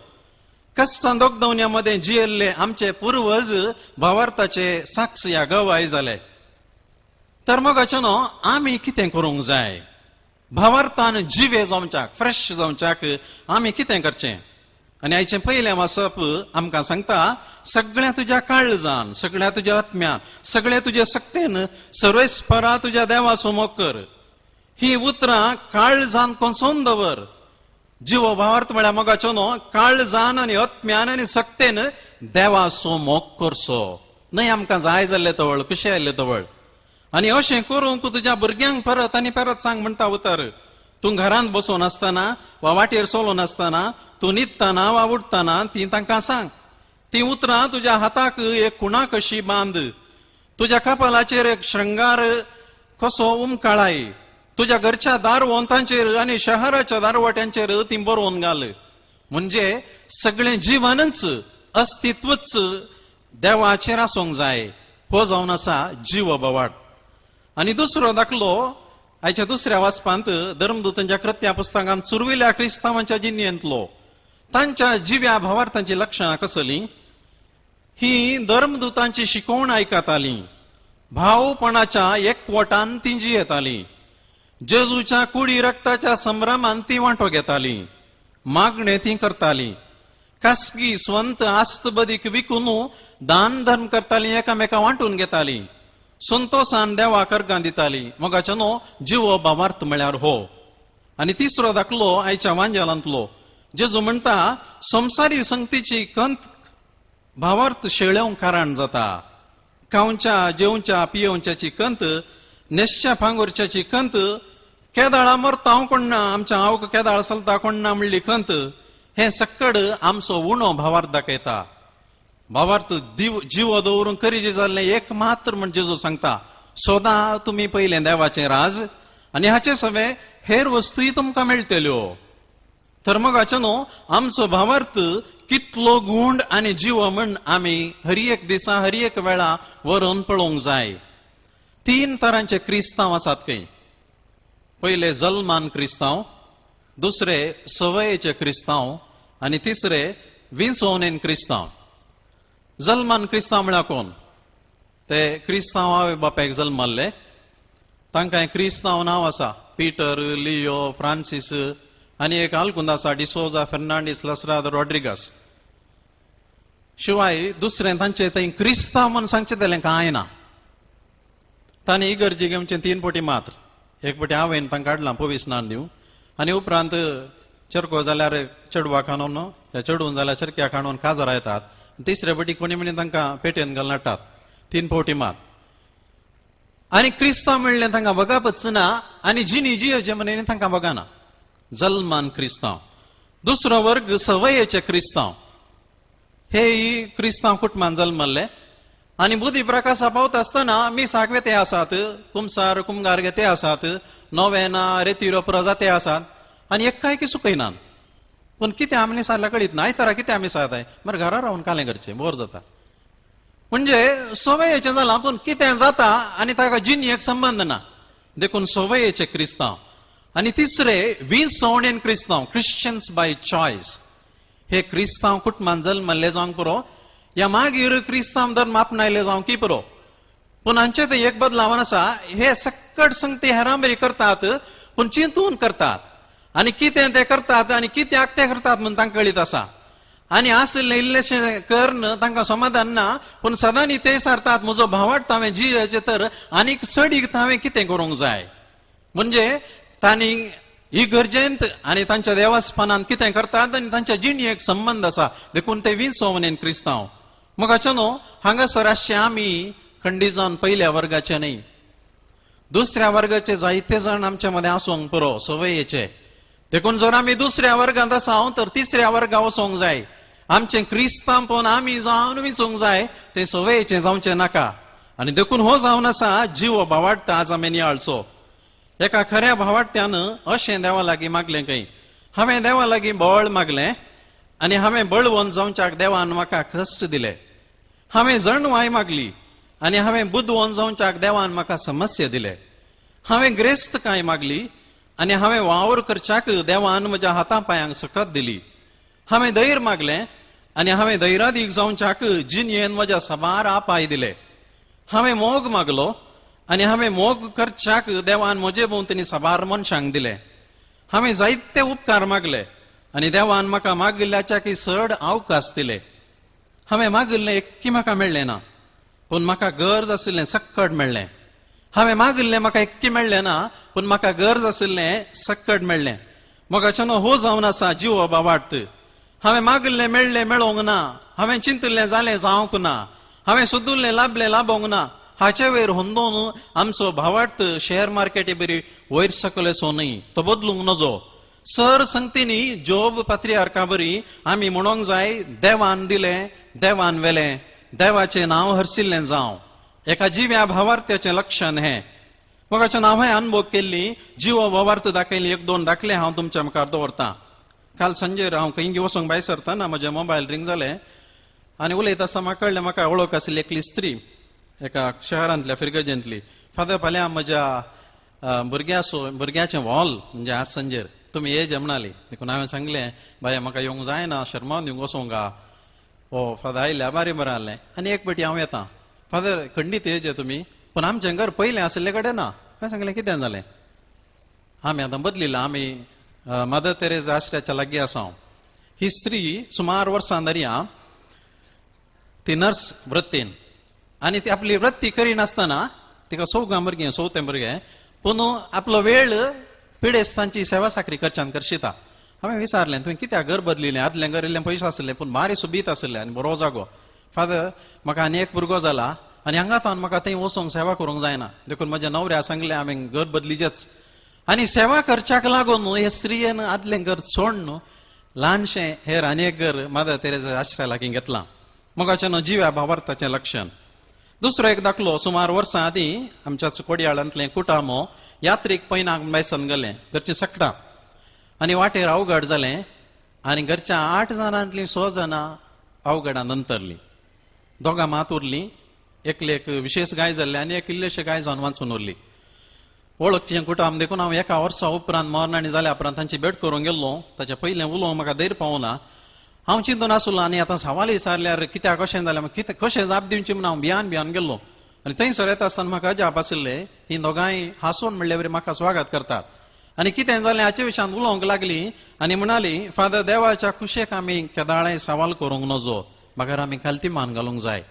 K: कश्टां दोगदवण्या मदें जियेल्ले आमचे पुर्वज भावार्थाचे साक्ष या गवाय जाले. तर मोगाचे न्हू आमी कितें करूंक जाय? भावार्थान जिवे जावच्याक, फ्रेश जावच्याक आमी कितें करचें? आनी आयचें पयलें वाचप आमकां सांगता, सगळ्या तुज्या काळजान, सगळ्या तुज्या आत्म्यान, सगळ्या तुज्या शक्तेन सर्वेस्परा तुज्या देवाचो मोग कर. ही उतरां काळजान कोसोवन दवर. जिवो भावार्थ म्हळ्यार मोगाचो न्हू काळजान आनी आत्म्यान आनी शक्तेन देवाचो मोग करचो. न्हय आमकां जाय जाल्ले तवळ, कशें आयिल्ले तवळ. आनी अशें करूंक तुज्या भुरग्यांक परत आनी परत सांग म्हणटा उतर. तूं घरांत बसून आसतना वा वाटेर चलोन आसतना, तूं न्हिदतना वा उठतना ती तांकां सांग. ती उतरां तुज्या हाताक एक खुणा कशी बांद, तुज्या कपालाचेर एक शृंगार कसो उमकाळाय, तुज्या घरच्या दारवंतांचेर आनी शहराच्या दारवट्यांचेर ती बरोवन घाल. म्हणजे सगळें जिवनच, अस्तित्वच देवाचेर आसूंक जाय. हो जावन आसा जीव भावार्थ. आनी दुसरो दाखलो आयच्या दुसऱ्या वाचपांत धर्मदूतांच्या कृत्या पुस्तकांत सुरविल्या क्रिस्तांवांच्या जिणेंतलो. तांच्या जिव्या भावार्थांची लक्षणां कसलीं? ही धर्मदूतांची शिकवण आयकताली, भावपणाच्या एकवटान ती जियेताली, जेजूच्या कुडी रक्ताच्या संभ्रमान ती वांटो घेताली, मागणे ती करताली, खासगी स्वंत आस्त बदीक विकून दान धर्म करताली, एकामेका वांटून घेताली, संतोषान देवाक अर्गां दिताली. मोगाचे न्हू जिवो भावार्थ म्हळ्यार हो. आनी तिसरो दाखलो आयच्या वांजेलांतलो. जेजू म्हणटा, संवसारी संगतीची कंत भावार्थ शेळेवंक कारण जाता. खावच्या जेवच्या पियेवच्याची कंत, न्हेसच्या फांगुरच्याची कंत, केदाळा मरता हांव कोण ना, आमच्या आवक केदाळ चलता कोण ना म्हणली कंत, हें सक्कड आमचो उणो भावार्थ दाखयता. भावार्थ जिवो दवरून करीजे जाल्लें एक मात्र म्हण जेजू सांगता, सोदा तुमी पयलें देवाचें राज आनी हाचे सवे हेर वस्तूय तुमकां मेळटल्यो. तर मोगाचे न्हू आमचो भावार्थ कितलो गूंड आनी जिवो म्हण आमी हर एक दिसा हर एक वेळा व्हरून पळोवंक जाय. तीन तरांचे क्रिस्तांव आसात खंय. पयले जल्मान क्रिस्तांव, दुसरे सवयेचे क्रिस्तांव आनी तिसरे विंचोवणेन क्रिस्तांव. जल्मान क्रिस्तांव म्हळ्यार कोण? ते क्रिस्तांव आवय बापायक जल्मल्ले, तांकां क्रिस्तांव नांव आसा, पीटर, लियो, फ्रांसीस आनी एक आलकुंद आसा डिसोजा, फेर्नांडीस, लसराद, रॉड्रिगस. शिवाय दुसरें तांचे थंय क्रिस्तांव म्हूण सांगचें जालें कांय ना. तांणी इगर्जी घेवचें 3 पटी मात्र, एक पटी आवयन तांकां हाडलां पवीस नान दिवं, आनी उपरांत चरको जाल्यार चेडवाक हाणून, चेडून जाल्यार चरक्याक हाणून काजार येतात. तिसरे पटी कोणी म्हणी तांकां पेटेन घालून हाडटात. 3 फावटी मात. आनी क्रिस्तांव म्हणलें तांकां बगापच ना आनी जिनी जियेचे म्हणून तांकां बगाना. जल्मान क्रिस्तांव. दुसरो वर्ग सवयेचे क्रिस्तांव. हे क्रिस्तांव कुटुंबान जल्मल्ले आनी बुद्धी प्रकाशा पावता आसतना मिसाक वेते आसात, कुमसार कुमगार घेते आसात, नोवेना रेतिरो प्रजा ते आसात आनी एक्काय की चुकयनात. पूण कितें आमी सारल्या कळीत ना, आयतारा कितें आमी सारताय, मागीर घरा रावन कालें करचें बोर जाता. म्हणजे सवयेचें जालां पूण कितें जाता आनी ताका जिणेक संबंद ना, देखून सवयेचे क्रिस्तांव. आनी तिसरे विंचवणेन क्रिस्तांव, क्रिश्चन्स बाय चॉयस. हे क्रिस्तांव कुटुंबान जल्मल्ले जावंक पुरो, या मागीर क्रिस्तांव धर्म आपणायले जावंक की पुरो, पूण हांचे ते एक बदलावन आसा, हे सक्कड संगती हेरांबरी करतात पूण चिंतून करतात आनी कितें ते करतात आनी कित्याक ते करतात म्हूण तांकां कळीत आसा. आनी आशिल्लें इल्लेशें करून तांकां समाधान ना, पूण सदांनी ते सारतात म्हजो भावार्थ हांवें जियेचें तर आनीक चडीक हांवें कितें करूंक जाय. म्हणजे तांणी इगर्जेंत आनी तांच्या देवास्पनांत कितें करतात आनी तांच्या जिणेक संबंद आसा, देखून ते विंचवणेन क्रिस्तांव. मोगाचे न्हू हांगासर आसचे आमी खंडीत जावन पयल्या वर्गाचे न्हय, दुसऱ्या वर्गाचे जायते जाण आमच्या मदें आसूंक पुरो सवयेचे. देखून जर आमी दुसऱ्या वर्गांत आसा तर तिसऱ्या वर्गा वचोंक जाय. आमचें क्रिस्तांवपण आमी जावन विचूंक जाय, तें सवयेचें जावचें नाका. आनी देखून हो जावन आसा जिवो भावार्थ आज आमी नियाळचो. एका खऱ्या भावार्थ्यान अशें देवा लागीं मागलें खंय, हांवें देवा लागीं बळ मागलें आनी हांवें बळवंत जावच्याक देवान म्हाका कश्ट दिले. हांवें जणवाय मागली आनी हांवें बुदवंत जावच्याक देवान म्हाका समस्या दिले. हांवें ग्रेस्तकाय मागली आनी हांवें वावर करच्याक देवान म्हज्या हाता पांयांक सकत दिली. हांवें धैर्य मागलें आनी हांवें धैरादीक जावच्याक जिणयेन म्हज्या साबार आपाय दिले. हांवें मोग मागलो आनी हांवें मोग करच्याक देवान म्हजे भोंवतणी साबार मनशांक दिले. हांवें जायते उपकार मागले आनी देवान म्हाका मागिल्ल्याच्याकय चड अवकाश दिले. हांवें मागिल्लें एक्की म्हाका मेळ्ळें ना, पूण म्हाका गरज आशिल्लें सक्कड मेळ्ळें. हांवें मागिल्लें म्हाका एक्की मेळ्ळें ना, पूण म्हाका गरज आशिल्लें सक्कड मेळ्ळें. मोगाच्यानो हो जावन आसा जिवो बावार्थ. हांवें मागिल्लें मेळ्ळें मेळोंक ना, हांवें चिंतिल्लें जालें जावंक ना, हांवें सोदुल्लें लाबलें लाबोंक ना. हाचे वयर हुंदोवन आमचो भावार्थ शेअर मार्केटी बरी वयर सकलेसो न्हय, तो बदलूंक नजो. सर संगतीनी जोब पात्रियार्का बरी आमी म्हणोंक जाय, देवान दिलें देवान वेलें, देवाचें नांव हरशिल्लें जावं. एका जिव्या भावार्थ्याचें लक्षण हें. मोगाचें नांव हांवें अनुभव केल्ली जिवो भावार्थ दाखयली. एक दोन दाखले हांव तुमच्या मुखार दवरतां. काल सांजेर हांव खंय वचोंक भायर सरतना म्हजें मोबायल रिंग जालें आनी उलयता आसतना म्हाका कळ्ळें म्हाका वळख आशिल्ली एकली स्त्री एका शहरांतल्या फिरगजेंतली. फादर फाल्यां म्हज्या भुरग्याचें व्हॉल म्हणजे आज सांजेर तुमी येजे म्हणाली. देखून हांवें सांगलें, बाय म्हाका येवंक जायना, शर्मावन दिवंक वचोंक गा. ओ फादर आयल्या बारी बरें आहलें आनी एक पेटी हांव येता. फादर खंडीत येजे तुमी, पूण आमचें घर पयलें आशिल्ले कडेन ना. हांवें सांगलें कितें जालें, आमी आतां बदलिलां, आमी मदर तेरेजा आश्र्याच्या लागीं आसा. ही स्त्री सुमार वर्सां दर्या ती नर्स वृत्तीन आनी ती आपली वृत्ती करिनासतना तिका चवगां भुरगें चवथें भुरगें, पूण आपलो वेळ पिडेस्तांची सेवा साकरी करच्यान करशिता. हांवें विचारलें, तुवें कित्याक घर बदलिलें? आदलें घर इल्लें पयशे आशिल्लें पूण बारी सुबीत आशिल्लें आनी बरो जागो. फादर म्हाका आनी एक भुरगो जाला आनी हांगा तावन म्हाका थंय वचोंक सेवा करूंक जायना, देखून म्हज्या नवऱ्या सांगलें हांवें घर बदलीचेच. आनी सेवा करच्याक लागून हे स्त्रियेन आदलें घर सोडून ल्हानशें हेर आनी एक घर मदर तेरेजा आश्रया लागीं घेतलां. मोगाचें न्हू जिव्या भावार्थाचें लक्षण. दुसरो एक दाखलो, सुमार वर्सां आदीं आमच्याच कोडयाळांतलें कुटामो यात्रीक पैनाक बायसन गेलें, घरचीं सगटां, आनी वाटेर अवघड जालें आनी घरच्या 8 जाणांतलीं 6 जाणां अवघडां नंतरलीं. दोगां मात उरलीं, एकले एक विशेश गाय जाल्ले आनी एक इल्लेशे गाय जावन वाचून उरली. वळखचें कुटाम देखून हांव एका वर्सा उपरांत मरणाणी जाल्या उपरांत तांची भेट करूंक गेल्लो. ताच्या पयलें उलोवंक म्हाका धैर्य पावना. हांव चिंतून आसलो आनी आतां सवाल विचारल्यार कित्याक कशें जालें, कितें कशें जाप दिवची म्हूण हांव भियान भियान गेल्लो. आनी थंयसर येता आसतना म्हाका अजाप आशिल्लें, हीं दोगांय हांसून म्हणल्यार वरी म्हाका स्वागत करतात. आनी कितें जालें हाचे विशयान उलोवंक लागली आनी म्हणाली, फादर देवाच्या खुशेक आमी केदाळें सवाल करूंक नजो, बगर आमी खालती मान घालूंक जाय.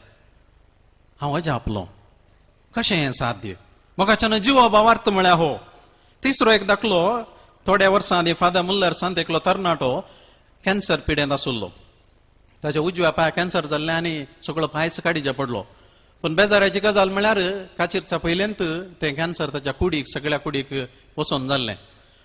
K: हांव अजापलो, कशें हें साध्य? मोगाच्यान जिवो भावार्थ म्हळ्यार हो. तिसरो एक दाखलो, थोड्या वर्सां आदीं फादर मुल्लर सांत एकलो तरणाटो कॅन्सर पिडेंत आशिल्लो. ताच्या उजव्या पांयाक कॅन्सर जाल्लें आनी सगळो पांयच काडीचे पडलो. पूण बेजाराची गजाल म्हळ्यार काचीरच्या पयलेंत तें कॅन्सर ताच्या कुडीक सगळ्या कुडीक वचोन जाल्लें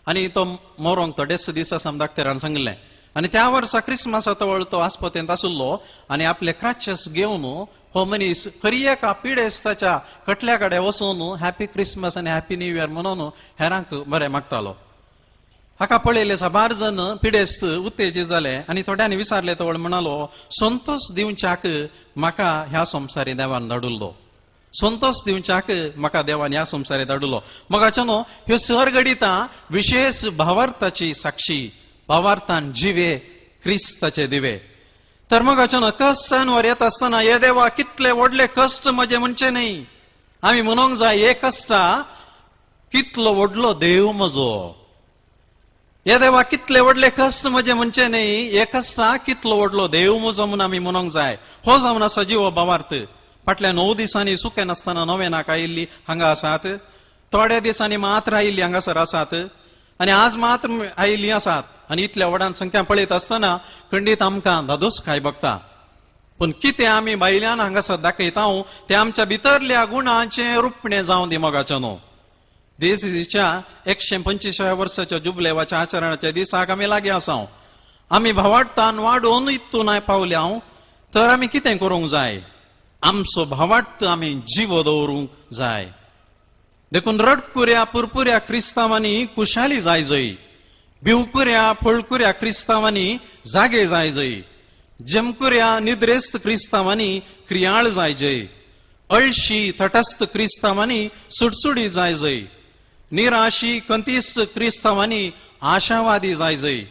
K: आनी तो मरोंक थोडेच दीस आसा डाक्टरान सांगिल्लें. आनी त्या वर्सा क्रिसमसा तवळ तो आस्पतेंत आशिल्लो आनी आपले क्रचेस घेवन हो मनीस हर एका पिडेस्ताच्या कटल्या कडेन वचून हॅपी क्रिसमस आनी हॅपी न्यू इयर म्हणून हेरांक बरें मागतालो. हाका पळयले साबार जण पिडेस्त उत्तेजीत जाले आनी थोड्यांनी विचारले तवळ म्हणालो, संतोष दिवच्याक म्हाका ह्या संवसारी देवान धाडुल्लो, संतोष दिवच्याक म्हाका देवान ह्या संवसारी धाडुल्लो. मोगाच्यानो ह्यो सर घडितां विशेष भावार्थाची साक्षी, भावार्थान जिवे क्रिस्ताचे दिवे. तर मोगाच्यानो कश्टांवर येता आसतना हे देवा कितले व्हडले कश्ट म्हजे म्हणचे न्हय, आमी म्हणूंक जाय हे कश्टा कितलो व्हडलो देव म्हजो. हे देवा कितले व्हडले कश्ट म्हजे म्हणचे न्हय, हे कश्टा कितलो व्हडलो देव म्हजो म्हूण आमी म्हणूंक जाय. हो जावन आसा जिवो भावार्थ. फाटल्या 9 दिसांनी सुकें नासतना नवेनाक आयिल्ली हांगा आसात, थोड्या दिसांनी मात्र आयिल्ली हांगासर आसात आनी आज मात्र आयिल्ली आसात. आनी इतल्या व्हडान संख्या पळयत आसतना खंडीत आमकां धादोसकाय बघता. पूण कितें आमी भायल्यान हांगासर दाखयता तें आमच्या भितरल्या गुणांचें रुपणें जावं दी. मोगाच्यानो देशीच्या 125व्या वर्साच्या जुबलेवाच्या आचरणाच्या दिसाक आमी लागीं आसा. आमी भावार्थान वाडोवन इतून पावल्या तर आमी कितें करूंक जाय? आमचो भावार्थ आमी जिवो दवरूंक जाय. देखून रडकुऱ्या पुरपुऱ्या क्रिस्तांवांनी खुशाली जाय जय, भिवकुऱ्या फळकुऱ्या क्रिस्तांवांनी जागे जाय जय, जमकुऱ्या निद्रेस्त क्रिस्तांवांनी क्रियाळ जाय जय, अळशी तटस्थ क्रिस्तांवांनी सुडसुडी जाय जय, निराशी कंतीस्त क्रिस्तांवांनी आशावादी जाय जय,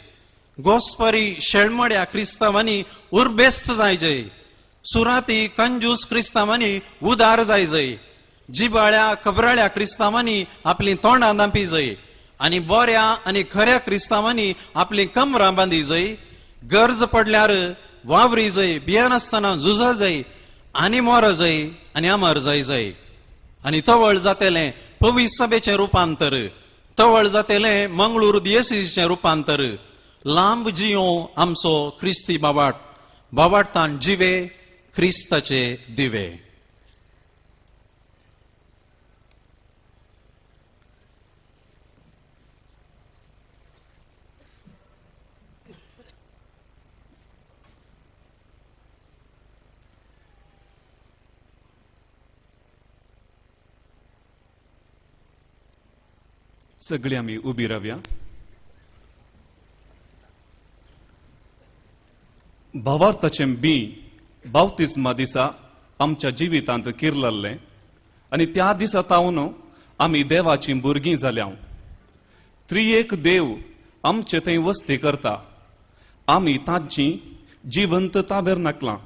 K: गोस्परी शेळमड्या क्रिस्तांवांनी उर्बेस्त जायजय, सुराती कंजूस क्रिस्तांवांनी उदार जायजय, जिबाळ्या खबराळ्या क्रिस्तांवांनी आपली तोंडां दांपी जय आनी बऱ्या आनी खऱ्या क्रिस्तांवांनी आपली कमरां बांदी जय. गरज पडल्यार वावरी जय, भियेनासतना झुजा जय आनी मोर जय आनी अमर जाय जय. आनी तवळ जातेलें पवीस सभेचें रुपांतर, तवळ जातेलें मंगळूर दियेसीचें रुपांतर. लांब जियो आमचो क्रिस्ती बाबाट, बाबाटान जिवे क्रिस्ताचे दिवे.
E: सगळी आमी उबी रावया. भावार्थाचें बी बावतिस्मा दिसा आमच्या जिवितांत किरलल्लें आनी त्या दिसा तावन आमी देवाचीं भुरगीं जाल्या. त्रिएक देव आमचे थंय वस्ती करता, आमी तांची जिवंत ताबेरनाकलां.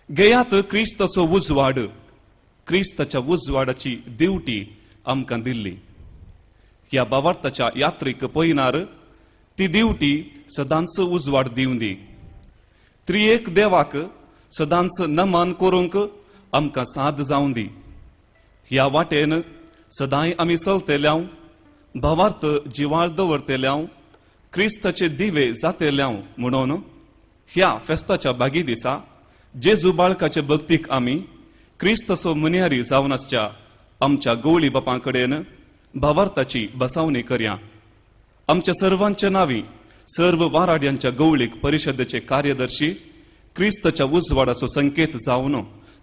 E: घेयात क्रिस्ताचो उजवाड, क्रिस्ताच्या उजवाडाची दिवटी आमकां दिल्ली. ह्या भावार्थाच्या यात्रीक पयनार ती दिवटी सदांच उजवाड दिवं दी. त्रिएक देवाक सदांच नमन करूंक आमकां साद जावं दी. ह्या वाटेन सदांय आमी चलतेल्याव, भावार्थ जिवाळ दवरतेल्याव, क्रिस्ताचे दिवे जातेल्याव. म्हणून ह्या फेस्ताच्या बागी दिसा जेजू बाळकाचे भक्तीक आमी क्रिस्ताचो मुन्यारी जावन आसच्या आमच्या गवळी बापां कडेन भावार्थाची बसावणी करया. आमच्या सर्वांच्या नावी सर्व वाराड्यांच्या गवळीक परिशदेचे कार्यदर्शी क्रिस्ताच्या उजवाडाचो संकेत जावन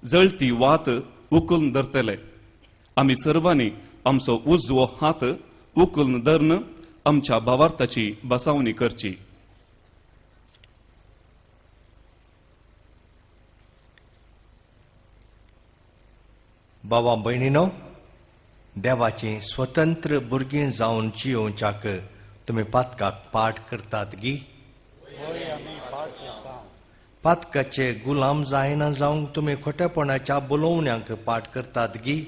E: जळती वात उकलून धरतले. आमी सर्वांनी आमचो उजवो हात उकलून धरून आमच्या भावार्थाची बसावणी करची.
D: बाबा भयणीनो, देवाची स्वतंत्र भुरगीं जावन जियोवच्याक तुमी पातकाक पाठ करतात गी? पातकाचे गुलाम जायना जावंक तुमी खोटेपणाच्या बोलोवण्यांक पाठ करतात गी?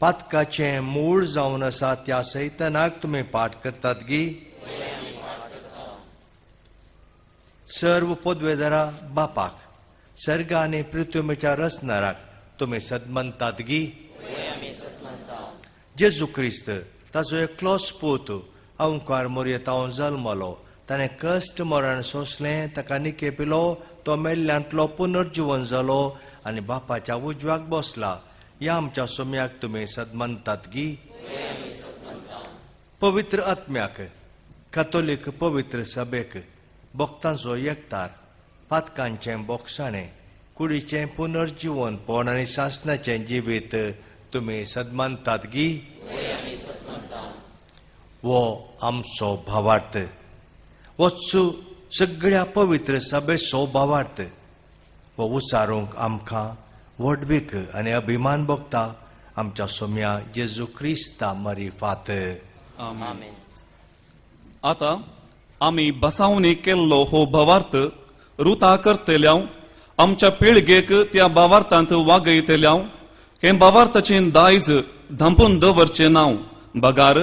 D: पातकाचें मूळ जावन आसा त्या सैतानाक तुमी पाठ करतात गी? सर्व पदवेदारा बापाक, सर्ग आनी पृथ्वीच्या रचणाराक तुमी सदमनतात गी? जेजू क्रिस्त ताचो एकलोच पूत अंकार मोरयेतावन जल्मलो, ताणें कश्ट मरण सोंसलें, ताका निकेपिलो, तो मेल्ल्यांतलो पुनर्जिवन जालो आनी बापाच्या उजव्याक बसला. ह्या आमच्या सोम्याक तुमी सदमनतात गी? पवित्र आत्म्याक, कॅथोलीक पवित्र सभेक, भक्तांचो एकतार, पातकांचें बोगसाणें, कुडीचें पुनर्जिवनपण आनी सासणाचें जिवीत तुमी सदमानतात गी? वो आमचो भावार्थ, वच सगळ्या पवित्र सभेचो भावार्थ. वो उचारूंक आमकां व्हडवीक आनी अभिमान भोगता आमच्या सोम्या जेजू क्रिस्ता मरिफात.
E: आतां आमी बसावणी केल्लो हो भावार्थ रुता करतल्याव, आमच्या पिळगेक त्या भावार्थांत वागयतल्याव. हें भावार्थाचें दायज धांपून दवरचें नांव बगार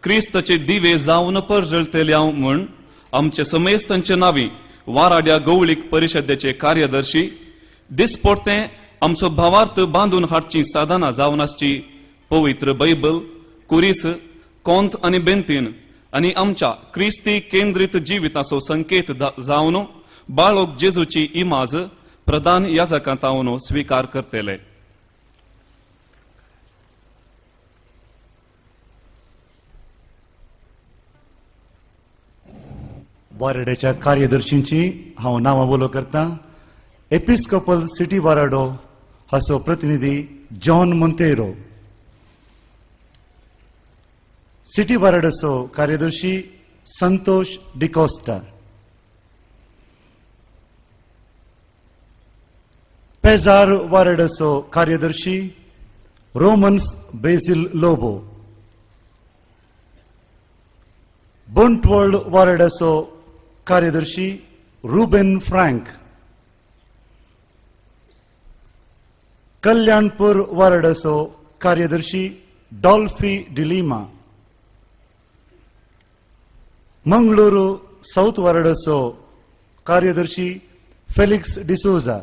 E: क्रिस्ताचे दिवे जावन परजळतेल्याव म्हूण आमचे समेस्तांचे नावी वाराड्या गवळीक परिशदेचे कार्यदर्शी दिसपडतें आमचो भावार्थ बांदून हाडची साधनां जावन आसची पवित्र बायबल, कुरीस, कोंत आनी बेंतीन आनी आमच्या क्रिस्ती केंद्रीत जिविताचो संकेत जावन बाळोक जेजूची इमाज प्रधान याजकांतावन स्विकार करतले.
L: वाराड्याच्या कार्यदर्शींची हांव नांवां उलो करतां. एपिस्कोपल सिटी वाराडो हाचो प्रतिनिधी जॉन मोंतेरो, सिटी वाराडोचो कार्यदर्शी संतोष डिकोस्टा, पेजार वाराडोचो कार्यदर्शी रोमन्स बेझिल लोबो, बंटवळ वार्डाचो कार्यदर्शी रुबेन फ्रँक, कल्याणपूर वार्डाचो कार्यदर्शी डॉल्फी डिलिमा, मंगळुरू साऊथ वार्डाचो कार्यदर्शी फेलिक्स डिसोजा,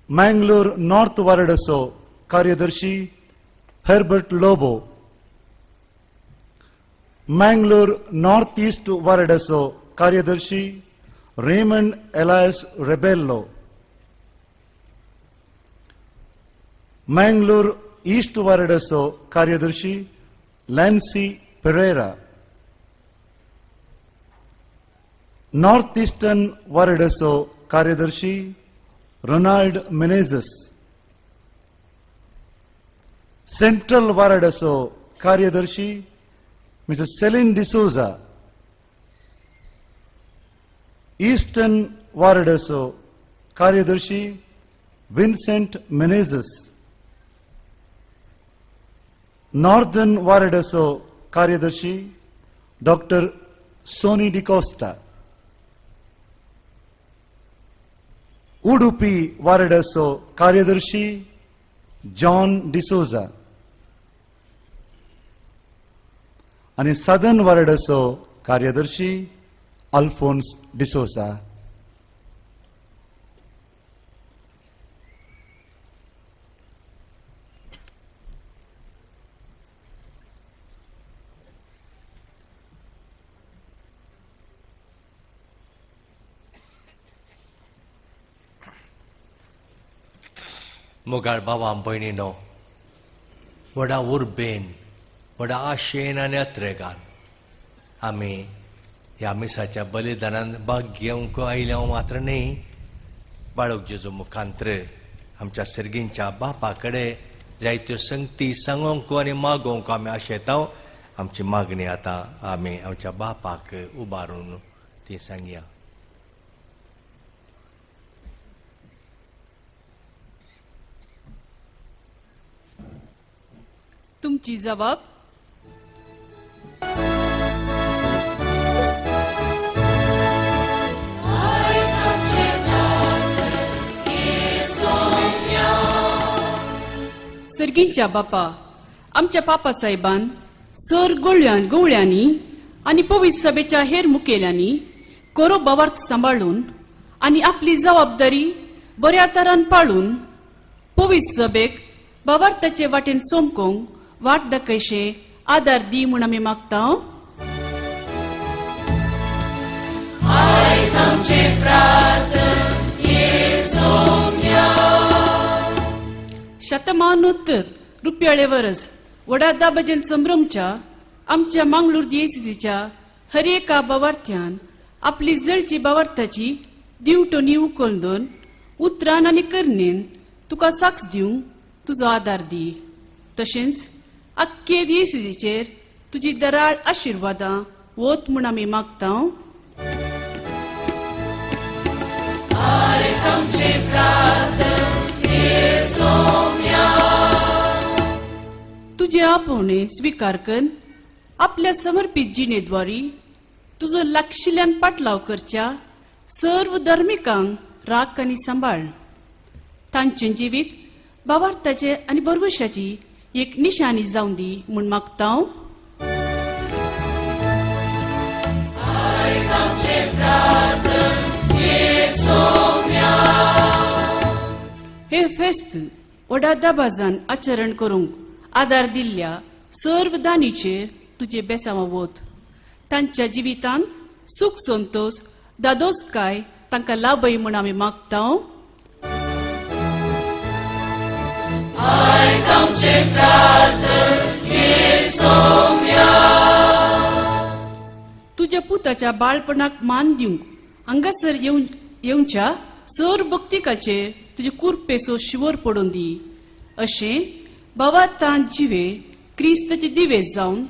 L: मँगलोर नॉर्थ वार्डाचो कार्यदर्शी हेर्बर्ट लोबो, मँगलोर नॉर्थ ईस्ट वार्डाचो कार्यदर्शी रेमंड एलायस रेबेल्लो, मँगलोर ईस्ट वार्डाचो कार्यदर्शी लॅन्सी पेरेरा, नॉर्थ ईस्टर्न वार्डाचो कार्यदर्शी रोनाल्ड मेनेझस, सेंट्रल वार्डाचो कार्यदर्शी मिसेस सेलिन डिसोजा, ईस्टर्न वार्डाचो कार्यदर्शी विन्सेंट मेनेझस, नॉर्दर्न वार्डाचो कार्यदर्शी डॉक्टर सोनी डिकोस्टा, उडुपी वार्डाचो कार्यदर्शी जॉन डिसोजा आनी सदर्न वार्डाचो कार्यदर्शी अल्फोन्स डिसोजा.
D: मोगाळ बाबा भयणीनो, व्हडा उर्बेन, व्हडा आशेन आनी अत्रेगान आमी ह्या मिसाच्या बलिदानान भाग घेवंक आयल्या मात्र न्ही, बाळक जेजू मुखांत्र आमच्या सर्गींच्या बापा कडेन जायत्यो संगती सांगोंक आनी मागोवंक आमी आशेता. आमची मागणी आतां आमी आमच्या बापाक उबारून ती सांगया.
M: तुमची जबाब सर्गींच्या बापा, आमच्या पापा साहेबान सर गोवळ्यांनी आनी पवित्र सभेच्या हेर मुखेल्यांनी कोरो बावार्थ सांबाळून आनी आपली जबाबदारी बऱ्या तरान पाळून पवित्र सभेक बावार्थाचे वाटेन चमकोवंक वाट दाखयशे आदार दी म्हूण आमी मागता. शतमानोत्तर रुपयाळे वरस वडा दाबजेन संभ्रमच्या आमच्या मांगलूर दियेसीच्या हर एका बावार्थ्यान आपली जळची बावार्थाची दिवटोनी उखलून उतरान आनी करणेन तुका साक्ष दिवंक तुजो आदार दी. तशेंच आख्खे दियेसीचेर तुजी दराळ आशिर्वादां वत म्हूण आमी मागता. तुजे आपोवणे स्विकार कर आपल्या समर्पित जिणेद्वारी तुजो लागशिल्ल्यान पाटलाव करच्या सर्व धर्मिकांक राख आनी सांबाळ. तांचें जिवीत बावार्थाचे आनी भरवशाची एक निशाणी जावन दी म्हूण मागता. हे फेस्त व्हडा दबाजान आचरण करूंक आदार दिल्ल्या सर्व दानीचेर तुजे बेसांव वत. तांच्या जिवितान सुख संतोष दादोसकाय तांकां लाभय म्हूण आमी मागता. तुज्या पुताच्या बाळपणाक मान दिवंक हांगासर येवच्या सर भक्तिकाचेर तुजे कुरपेसो शिवर पडून दी. अशें बाबा तान जिवे क्रिस्ताचे दिवे जावन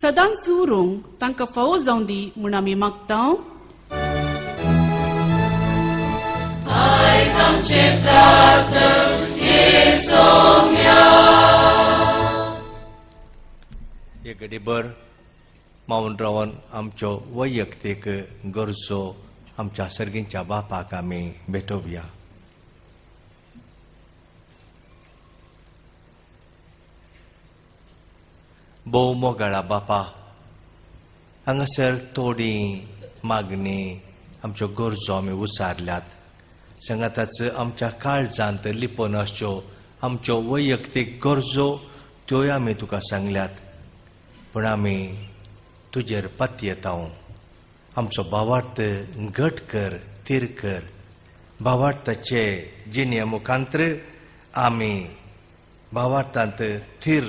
M: सदांच उरोंक तांकां फावो जावन दी म्हूण आमी मागता.
D: एक घडीभर मावन रावन आमच्यो वैयक्तीक गरजो आमच्या सर्गींच्या बापाक आमी भेटोवया. भोव मोगाळा बापा, हांगासर थोडी मागणी आमच्यो गरजो आमी उचारल्यात. सांगाताच आमच्या काळजांत लिपोवन आसच्यो आमच्यो वैयक्तीक गरजो त्योय आमी तुका सांगल्यात. पूण आमी तुजेर पातयेता. आमचो भावार्थ घट कर, थीर कर. भावार्थाचे जिणे मुखांत्र आमी भावार्थांत थीर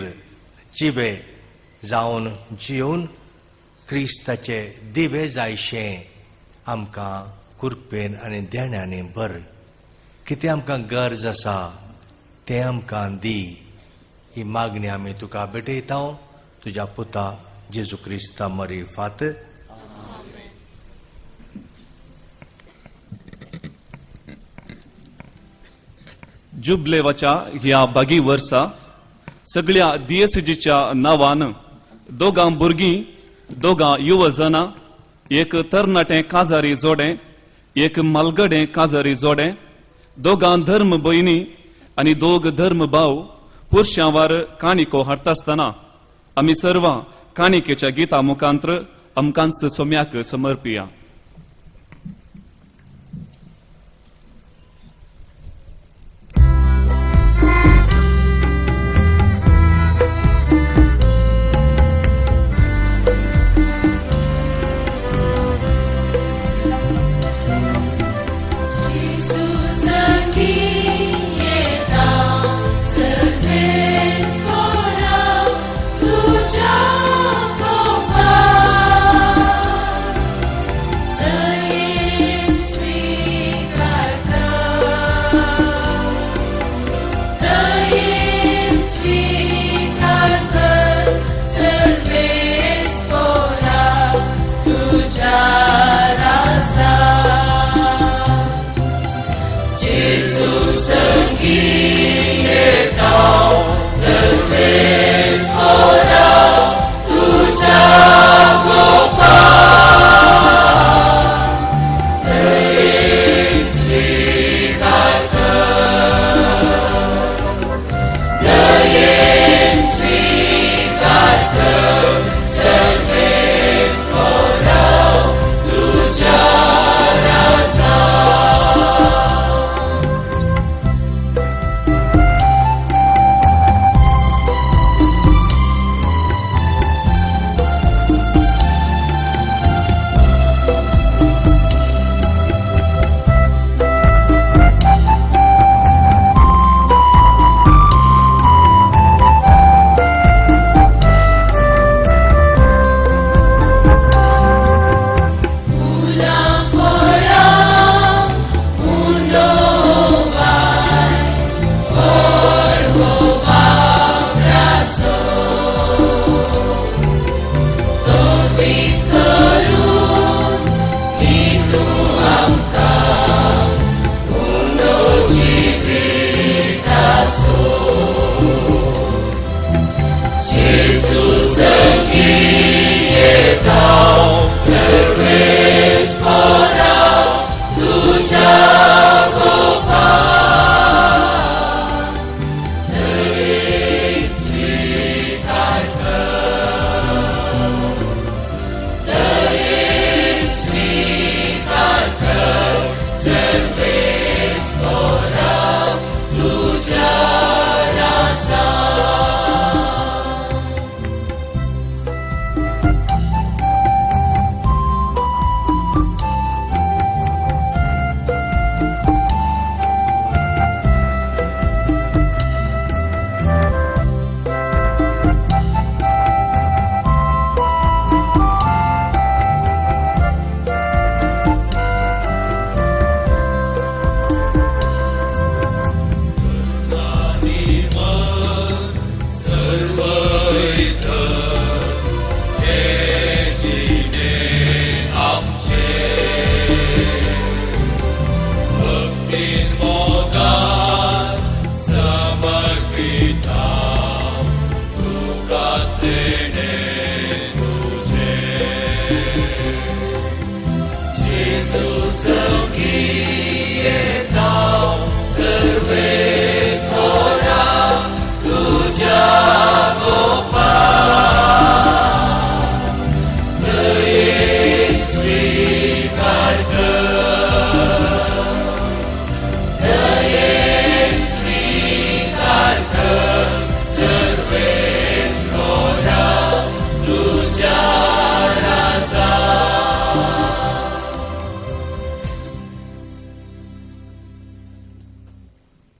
D: जिवे जावन जिवन क्रिस्ताचे दिवे जायशें आमकां कृपेन आनी देण्यांनी भर. कितें आमकां गरज आसा तें आमकां दी. ही मागणी आमी तुका भेटयता तुज्या पुता जेजू क्रिस्ता मरिफात.
E: जुबलेवाच्या ह्या बागी वर्सा सगळ्या दियेसीजीच्या नांवान दोगां भुरगीं, दोगां युवजनां, एक तरणाटें काजारी जोडें, एक मालगडें काजारी जोडें, दोगां धर्म भयणी आनी दोग धर्म भाव पुरशांवार काणिको हाडटा आसतना आमी सर्वां काणिकेच्या गीता मुखांत्र आमकांच सोम्याक समर्पिया.
A: तुझ्या कोपा.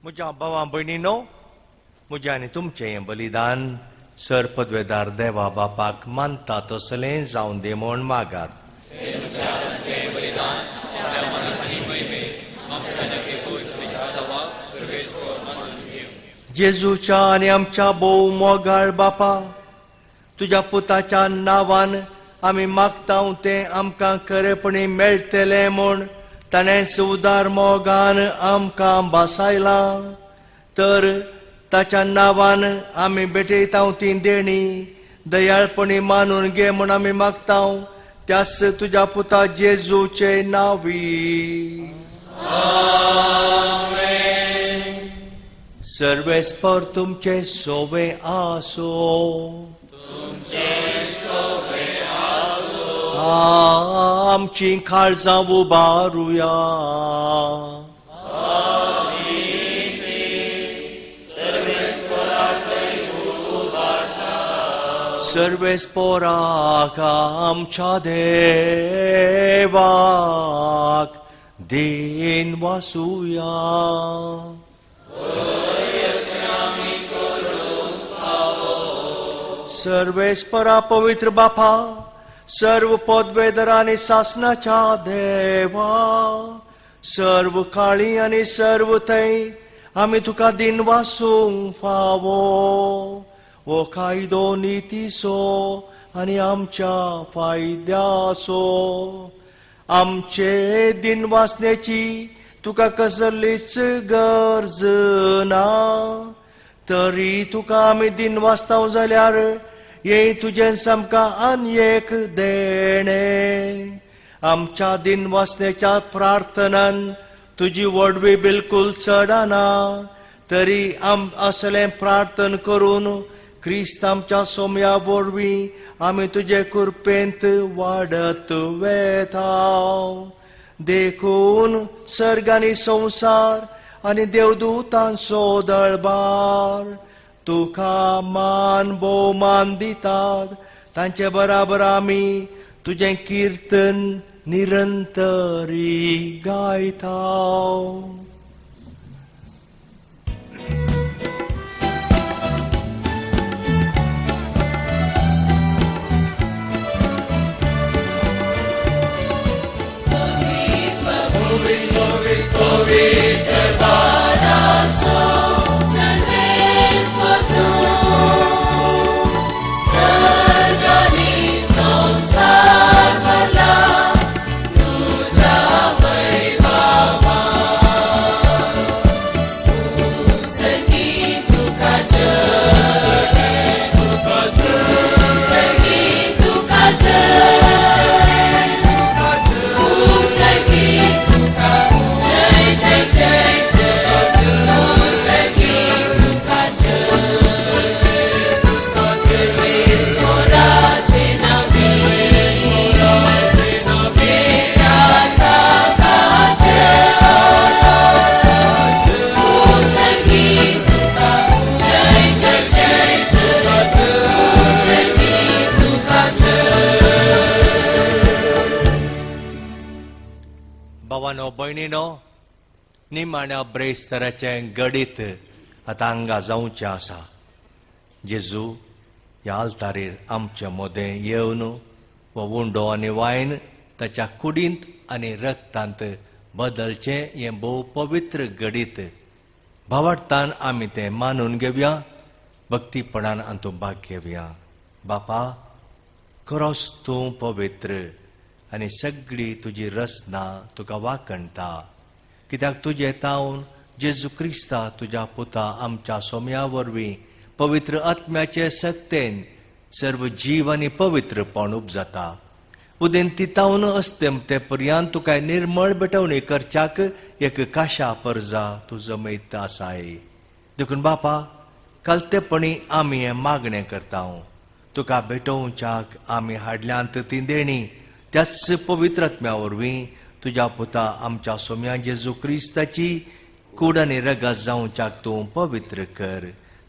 D: म्हज्या भावा भयणीनो, म्हजें आनी तुमचें हें बलिदान सर पदवेदार देवा बापाक मानता तसलें जावन दी म्हूण मागात. जेजूच्या आनी आमच्या भोव मोगाळ बापा, तुज्या पुताच्या नांवान आमी मागता तें आमकां खरेपणी मेळटलें म्हूण ताणेंच उदार मोगान आमकां भासायलां. तर ताच्या नांवान आमी भेटयता ती देणी दयाळपणी मानून घे म्हूण आमी मागता, त्याच तुज्या पुता जेजूचे नांवी. सर्वेस्पर तुमचे सोवे आसो. आमची काळजां उबारुया. सर्वेस्पराक आमच्या देवाक then वासुया. सर्वेस्परा पवित्र बापा, सर्व पदवेदर आनी सासनाच्या देवा, सर्व काळी आनी सर्व थंय आमी तुका दिन वासूंक फावो. हो कायदो नितीचो आनी आमच्या फायद्याचो. आमचे दिन वासण्याची तुका कसलीच गरज ना, तरी तुका आमी दिन वाचता जाल्यार ये तुजें सामकां आनी एक देणें. आमच्या दिन वाचण्याच्या प्रार्थनान तुजी व्हडवी बिलकुल चडना, तरी आम असलें प्रार्थन करून क्रिस्त आमच्या सोम्या वरवीं आमी तुजे कृपेंत वाडत वेता. देखून सर्ग आनी संवसार आनी देवदूतांचो दळबार तुका मान भोवमान दितात. तांचे बराबर आमी तुजें किर्तन निरंतरी गायता.
A: पवित्र बाळाचो सर्वेस्पर तूं, सर्ग आनी संवसार भरला तुज्या वैभवान. सर्गी तुका जय, सर्गी तुका जय, सर्गी तुका जय जय जय जय, सर्गी तुका जय. सर्वेस्पराचे नांवी येता ताका जय, सर्गी तुका जय जय जय जय, सर्गी तुका जय.
D: भावानो भयणीनो, निमाण्या ब्रेस्तराचें गणीत आतां हांगा जावचें आसा. जेजू ह्या आल्तारीर आमचे मदें येवन हो उंडो आनी वायन ताच्या कुडींत आनी रक्तांत बदलचें हें भोव पवित्र गणीत भावार्थान आमी तें मानून घेवया, भक्तीपणान हातूंत भाग घेवया. बापा, खरोच तूं पवित्र आनी सगळी तुजी रचना तुका वाखणटा, कित्याक तुजें तावन जेजू क्रिस्ता तुज्या पुता आमच्या सोम्या वरवीं पवित्र आत्म्याचे सक्तेन सर्व जीव आनी पवित्रपण उपजाता. उदेंती तावन अस्तेमते पर्यंत तुका निर्मळ भेटवणी करच्याक एक काशा परजा तूं जमयत आसाय. देखून बापा, कालतेपणी आमी हें मागणें करता, तुका भेटोवच्याक आमी हाडल्यांत ती देणी त्याच पवित्र आत्म्या वरवीं तुज्या पुता आमच्या सोम्या जेजू क्रिस्ताची कूड आनी रगत जावच्याक तूं पवित्र कर.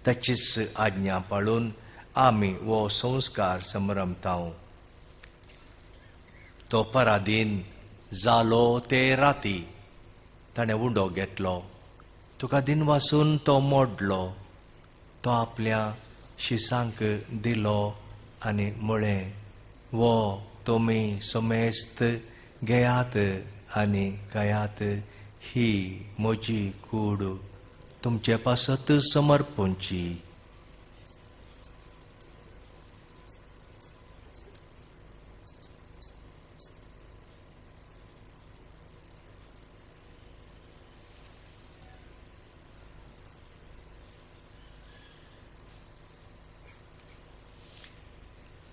D: ताचीच आज्ञा पाळून आमी हो संस्कार समरमता. तो पराधीन जालो ते राती ताणें उंडो घेतलो तुका दिनवासून तो मोडलो, तो आपल्या शिसांक दिलो आनी म्हळें, वो तुमी समेस्त घेयात आनी खायात, ही म्हजी कूड तुमचे पासत समर्पणची.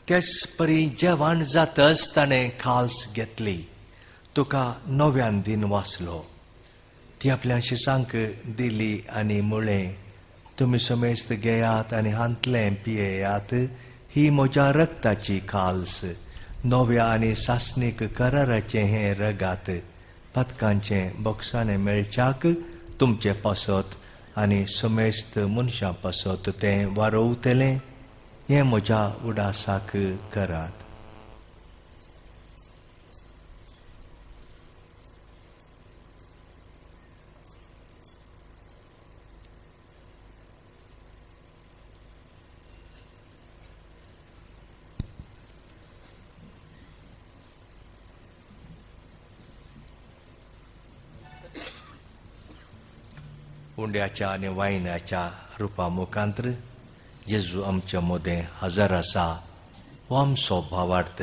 D: तेच परी जेवण जातच ताणें खाल्स घेतली, तुका नव्यान दिन वाचलो, ती आपल्या शिसांक दिली आनी म्हळें, तुमी समेस्त घेयात आनी हांतलें पियेयात, ही म्हज्या रक्ताची खाल्स, नव्या आनी सासणीक कराराचें हें रगात, पदकांचें बोक्साणें मेळच्याक तुमचे पासत आनी समेस्त मनशां पासत तें वारोवतलें, हें म्हज्या उडासाक करात. उंड्याच्या आनी वायनाच्या रुपा मुखांत्र जेजू आमच्या मदें हजर आसा. हो आमचो भावार्थ,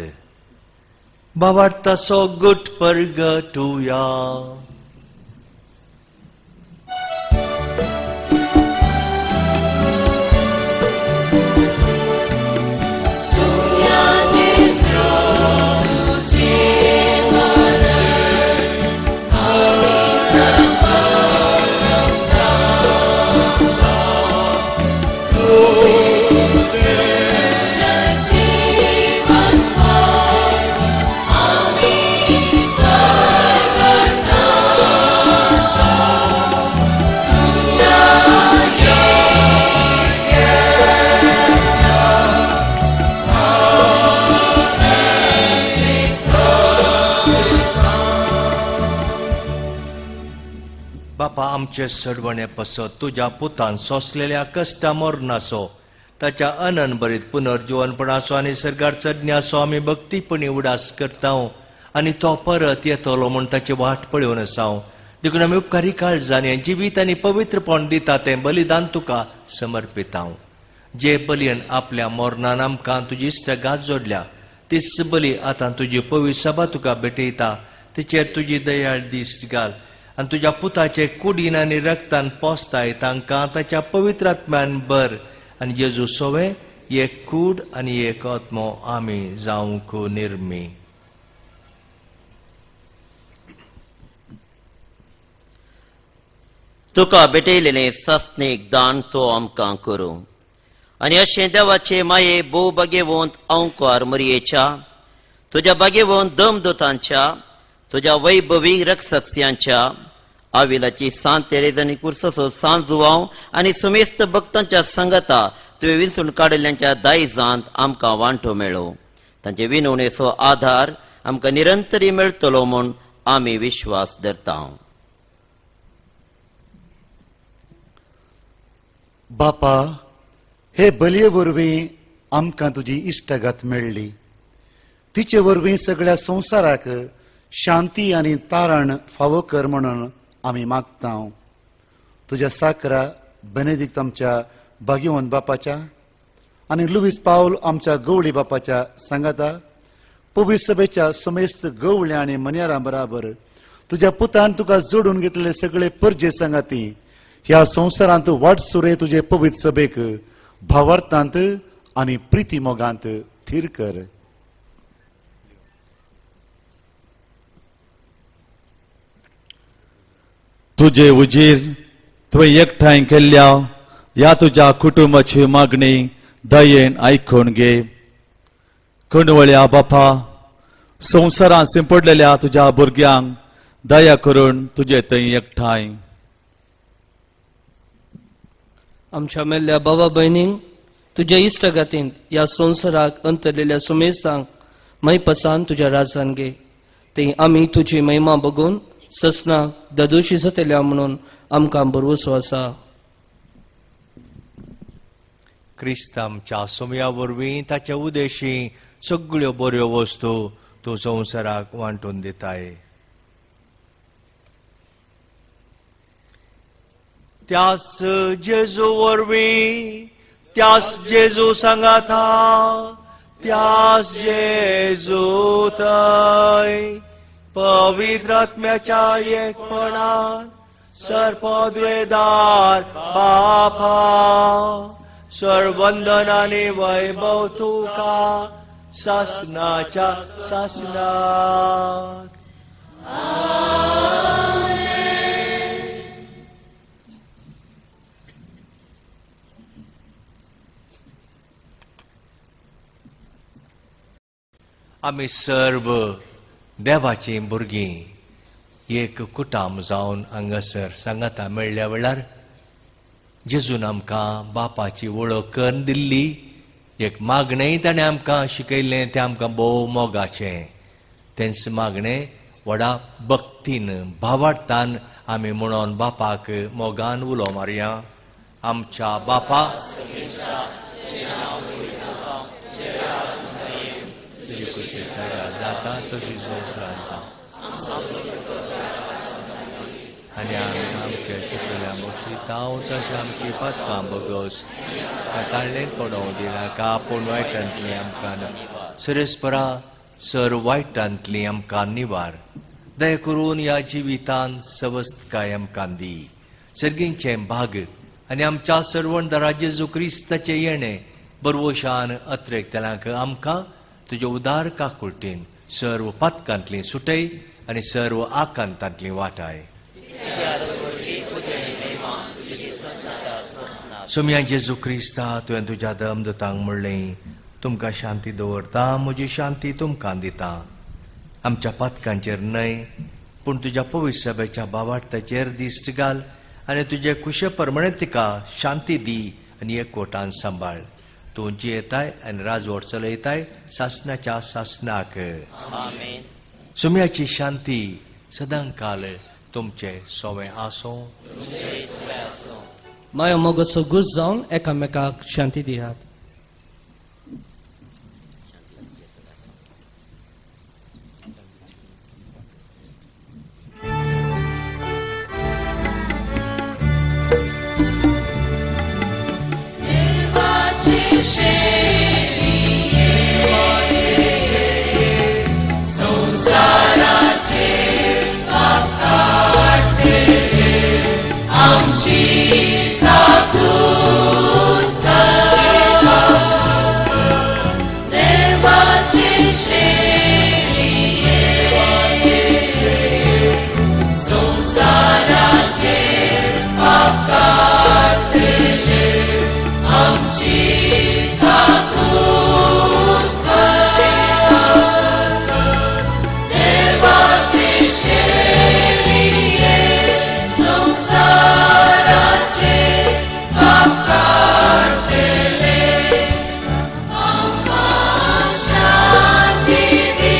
D: भावार्थाचो गुट परगटुया. बापा, आमचे सडवणे पसत तुज्या पुतान सोंसलेल्या कश्टा मरणाचो, ताच्या अननभरीत पुनर्जिवनपणाचो आनी सर्गार चडण्याचो आमी भक्तीपणी उडास करता आनी तो परत येतलो म्हूण ताची वाट पळोवन आसा. देखून आमी उपकारी काळजांनी जिवीत आनी पवित्रपण दिता तें बलिदान तुका समर्पिता. जे बलयन आपल्या मरणान आमकां तुजी इश्टागात जोडल्या, तीच बली आतां तुजी पवित्र सभा तुका भेटयता. तिचेर तुजी दयाळ दिश्ट घाल आनी तुज्या पुताचे कुडीन आनी रक्तान पोसताय तांकां ताच्या पवित्र आत्म्यान बर आनी जेजू सोवे एक कूड आनी एक आत्मो आमी जावंक निर्मी.
N: तुका भेटयलेलें सासणीक दान तो आमकां करूं आनी अशें देवाचे माये भोव बागेवंत अंकार मरयेच्या, तुज्या बागेवंत दमदूतांच्या, तुज्या वैभवी रक्षक्यांच्या, आविलाची सांत तेरेज आनी कुर्सचो सांत जुवांव आनी सुमेस्त भक्तांच्या संगता तुवें विंचून काडिल्ल्यांच्या दायजांत आमकां वांटो मेळो. तांचे विनवणेचो आधार आमकां निरंतरी मेळटलो म्हूण आमी विश्वास धरता.
L: बापा, हे बलये वरवीं आमकां तुजी इश्टागत मेळ्ळी. तिचे वरवीं सगळ्या संवसाराक शांती आनी तारण फावो कर म्हणून आमी मागता. तुज्या साकरा बेनेदिक्त आमच्या भाग्यवंत बापाच्या आनी लुवीस पावल आमच्या गवळी बापाच्या सांगाता पवित्र सभेच्या समेस्त गवळ्या आनी मन्यारां बराबर तुज्या पुतान तुका जोडून घेतलेले सगळे परजे सांगाती ह्या संवसारांत वाटसुरे तुजे पवित्र सभेक भावार्थांत आनी प्रिती मोगांत थीर कर.
O: तुजे उजीर तुवें एकठांय केल्ल्या ह्या तुज्या कुटुंबाची मागणी दयेन आयकून घे. कणवळ्या बापा, संवसारांत सिंपडलेल्या तुज्या भुरग्यांक दया करून तुजे थंय एकठांय.
P: आमच्या मेल्ल्या बाबा भयणींक तुज्या इश्टागातीन ह्या संवसाराक अंतरलेल्या सुमेस्तांक मैपसान तुज्या राजान घे. ते आमी तुजी महिमा बघून ससना ददोशी जातल्या म्हणून आमकां भरवसो आसा.
D: क्रिस्त आमच्या सोमया वरवीं ताच्या उदेशी सगळ्यो बऱ्यो वस्तू तूं संवसाराक वांटून दिताय. त्यास जेजू वरवीं, त्यास जेजू सांगाता, त्यास जेजू थंय पवित्र आत्म्याच्या एकपणान सर्पद्वेदार बापा सर्वंदन आनी वैभव तुका सासनाच्या सासनाक. आमी सर्व देवाचीं भुरगीं एक कुटाम जावन हांगासर सांगाता मेळ्ळ्या वेळार जेजून आमकां बापाची वळख करून दिल्ली एक मागणेंय ताणें आमकां शिकयल्लें, तें आमकां भोव मोगाचें. तेंच मागणें व्हडा भक्तीन भावार्थान आमी म्हणून बापाक मोगान उलो मारया. आमच्या बापा, तुजी खुशी जाता तशी संवसारांत जावं आनी आमी आमच्या शिकल्या बक्षितांव तशें आमची पातकां बगस ताळ्ळें पडोवं दिनाका, पूण वायटांतली आमकां सरेस्परा सर वायटांतली आमकां निवार. दया करून ह्या जिवितान सवस्तकाय आमकां दी. सर्गींचें भाग आनी आमच्या सर्वणदारा जेजू क्रिस्ताचें येणें बरवशान अत्रेकतल्यांक आमकां तुज्या उदार काकुळटीन सर्व पातकांतली सुटय आनी सर्व आकांतांतली वाटाय. सोम्या जेजू क्रिस्ता, तुवें तुज्या दमदूतांक म्हणलें, तुमकां शांती दवरता, म्हजी शांती तुमकां दिता. आमच्या पातकांचेर न्हय पूण तुज्या पवित्र सभेच्या भावार्थाचेर दिश्ट घाल आनी तुजे खुशे प्रमाणे तिका शांती दी आनी एकवटान सांबाळ. तूं जियेताय आनी राजवट चलयताय सासनाच्या सासनाक. सोम्याची शांती सदांकाल तुमचे सोवे आसूं.
P: माया मोगाचो गुज जावन एकामेकाक शांती दियात.
A: संसाराचे पाप काडटले आमची काकूत कर. देवाचे शेळये संसाराचे पाप काडटले आमची काकूत कर. देवाचे शेळये संसाराचे पाप काडटले आमकां शांती दी,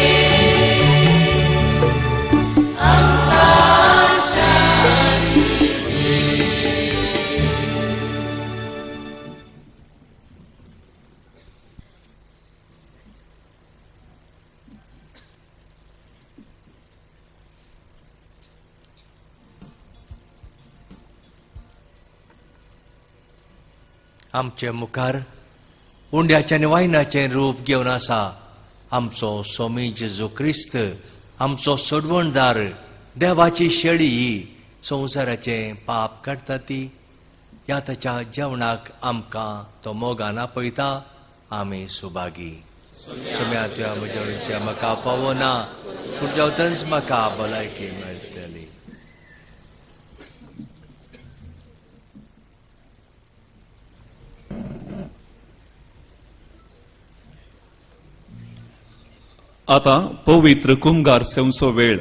A: आमकां शांती दी.
D: आमचे मुखार उंड्याचें आनी वायनाचें रूप घेवन आसा आमचो स्वामी जेजू क्रिस्त, आमचो सोडवणदार. देवाची शेळी ही संवसाराचें पाप काडटा ती ह्या ताच्या जेवणाक आमकां तो मोगान आपयता. आमी सुभागी. सोम्या तुज्या म्हज्या म्हाका फावो ना, पूण जेवतच म्हाका भलायकी मेळटली.
E: आता पवित्र कुमगार सेवचो वेळ.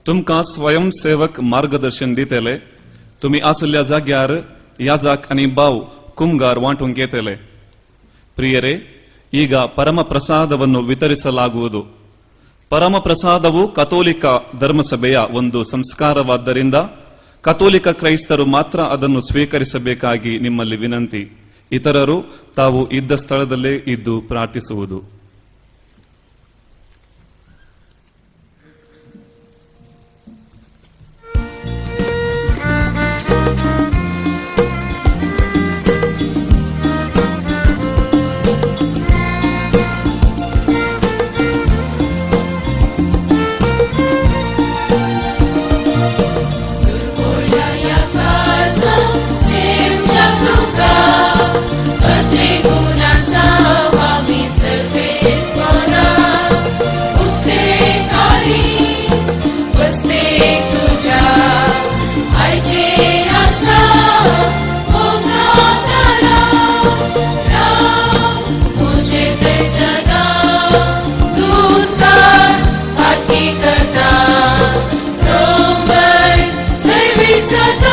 E: तुमकां स्वयंसेवक मार्गदर्शन दितले. तुमी आसल्या जाग्यार याजाक आनी भाव कुमगार वांटूंक येतले. ಪ್ರಿಯರೇ, ಈಗ ಪರಮಪ್ರಸಾದವನ್ನು ವಿತರಿಸಲಾಗುವುದು. ಪರಮಪ್ರಸಾದವು ಕಥೋಲಿಕ ಧರ್ಮಸಭೆಯ ಒಂದು ಸಂಸ್ಕಾರವಾದ್ದರಿಂದ ಕಥೋಲಿಕ ಕ್ರೈಸ್ತರು ಮಾತ್ರ ಅದನ್ನು ಸ್ವೀಕರಿಸಬೇಕಾಗಿ ನಿಮ್ಮಲ್ಲಿ ವಿನಂತಿ. ಇತರರು ತಾವು ಇದ್ದ ಸ್ಥಳದಲ್ಲೇ ಇದ್ದು ಪ್ರಾರ್ಥಿಸುವುದು.
A: Santa.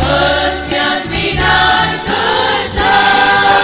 A: आत्म्यान विनार करता.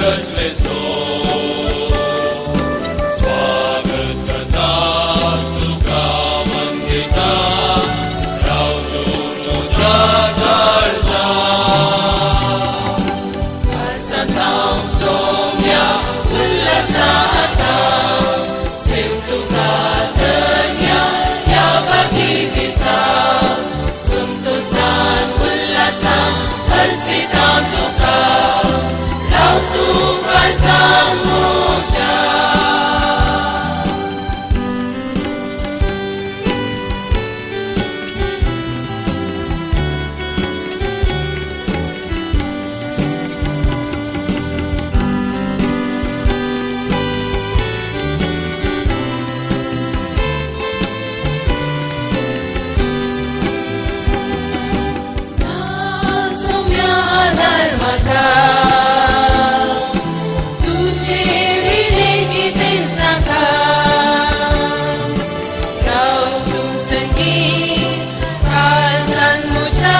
A: सजले सो स्वागत करता तुका वंदिता राव तूं म्हज्या काळजा काळजांत हांव सोम्या उल्हासा आतां सेव तुका धन्या ह्या बाकी दिसा संतोसान उल्हासान हर्षिता तुका राव तूं काळजांत म्हज्या. सोम्या आदार म्हाका तुजे विणे कितेंच नाका राव तूं संगी काळजांत म्हज्या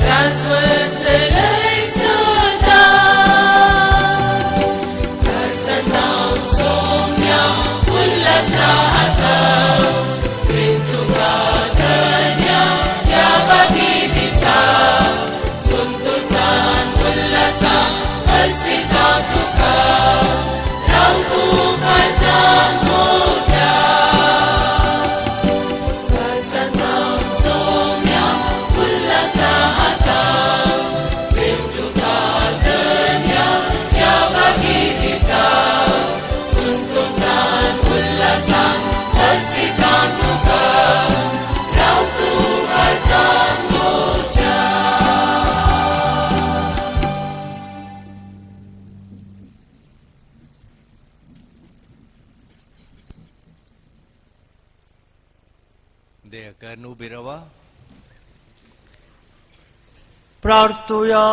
A: रासवळ चलय सदां काळजांत हांव सोम्या उल्हासा आतां सेव तुका धन्या ह्या बाकी दिसा संतोसान उल्हासान हर्षिता तुका राव तूं काळजांत म्हज्या काळजांत हांव सोम्या उल्हासा आतां सेव तुका धन्या ह्या बाकी दिसा संतोसान उल्हासान हर्षिता तुका राव तूं काळजांत म्हज्या.
D: दया उबी रावा. प्रार्थुया.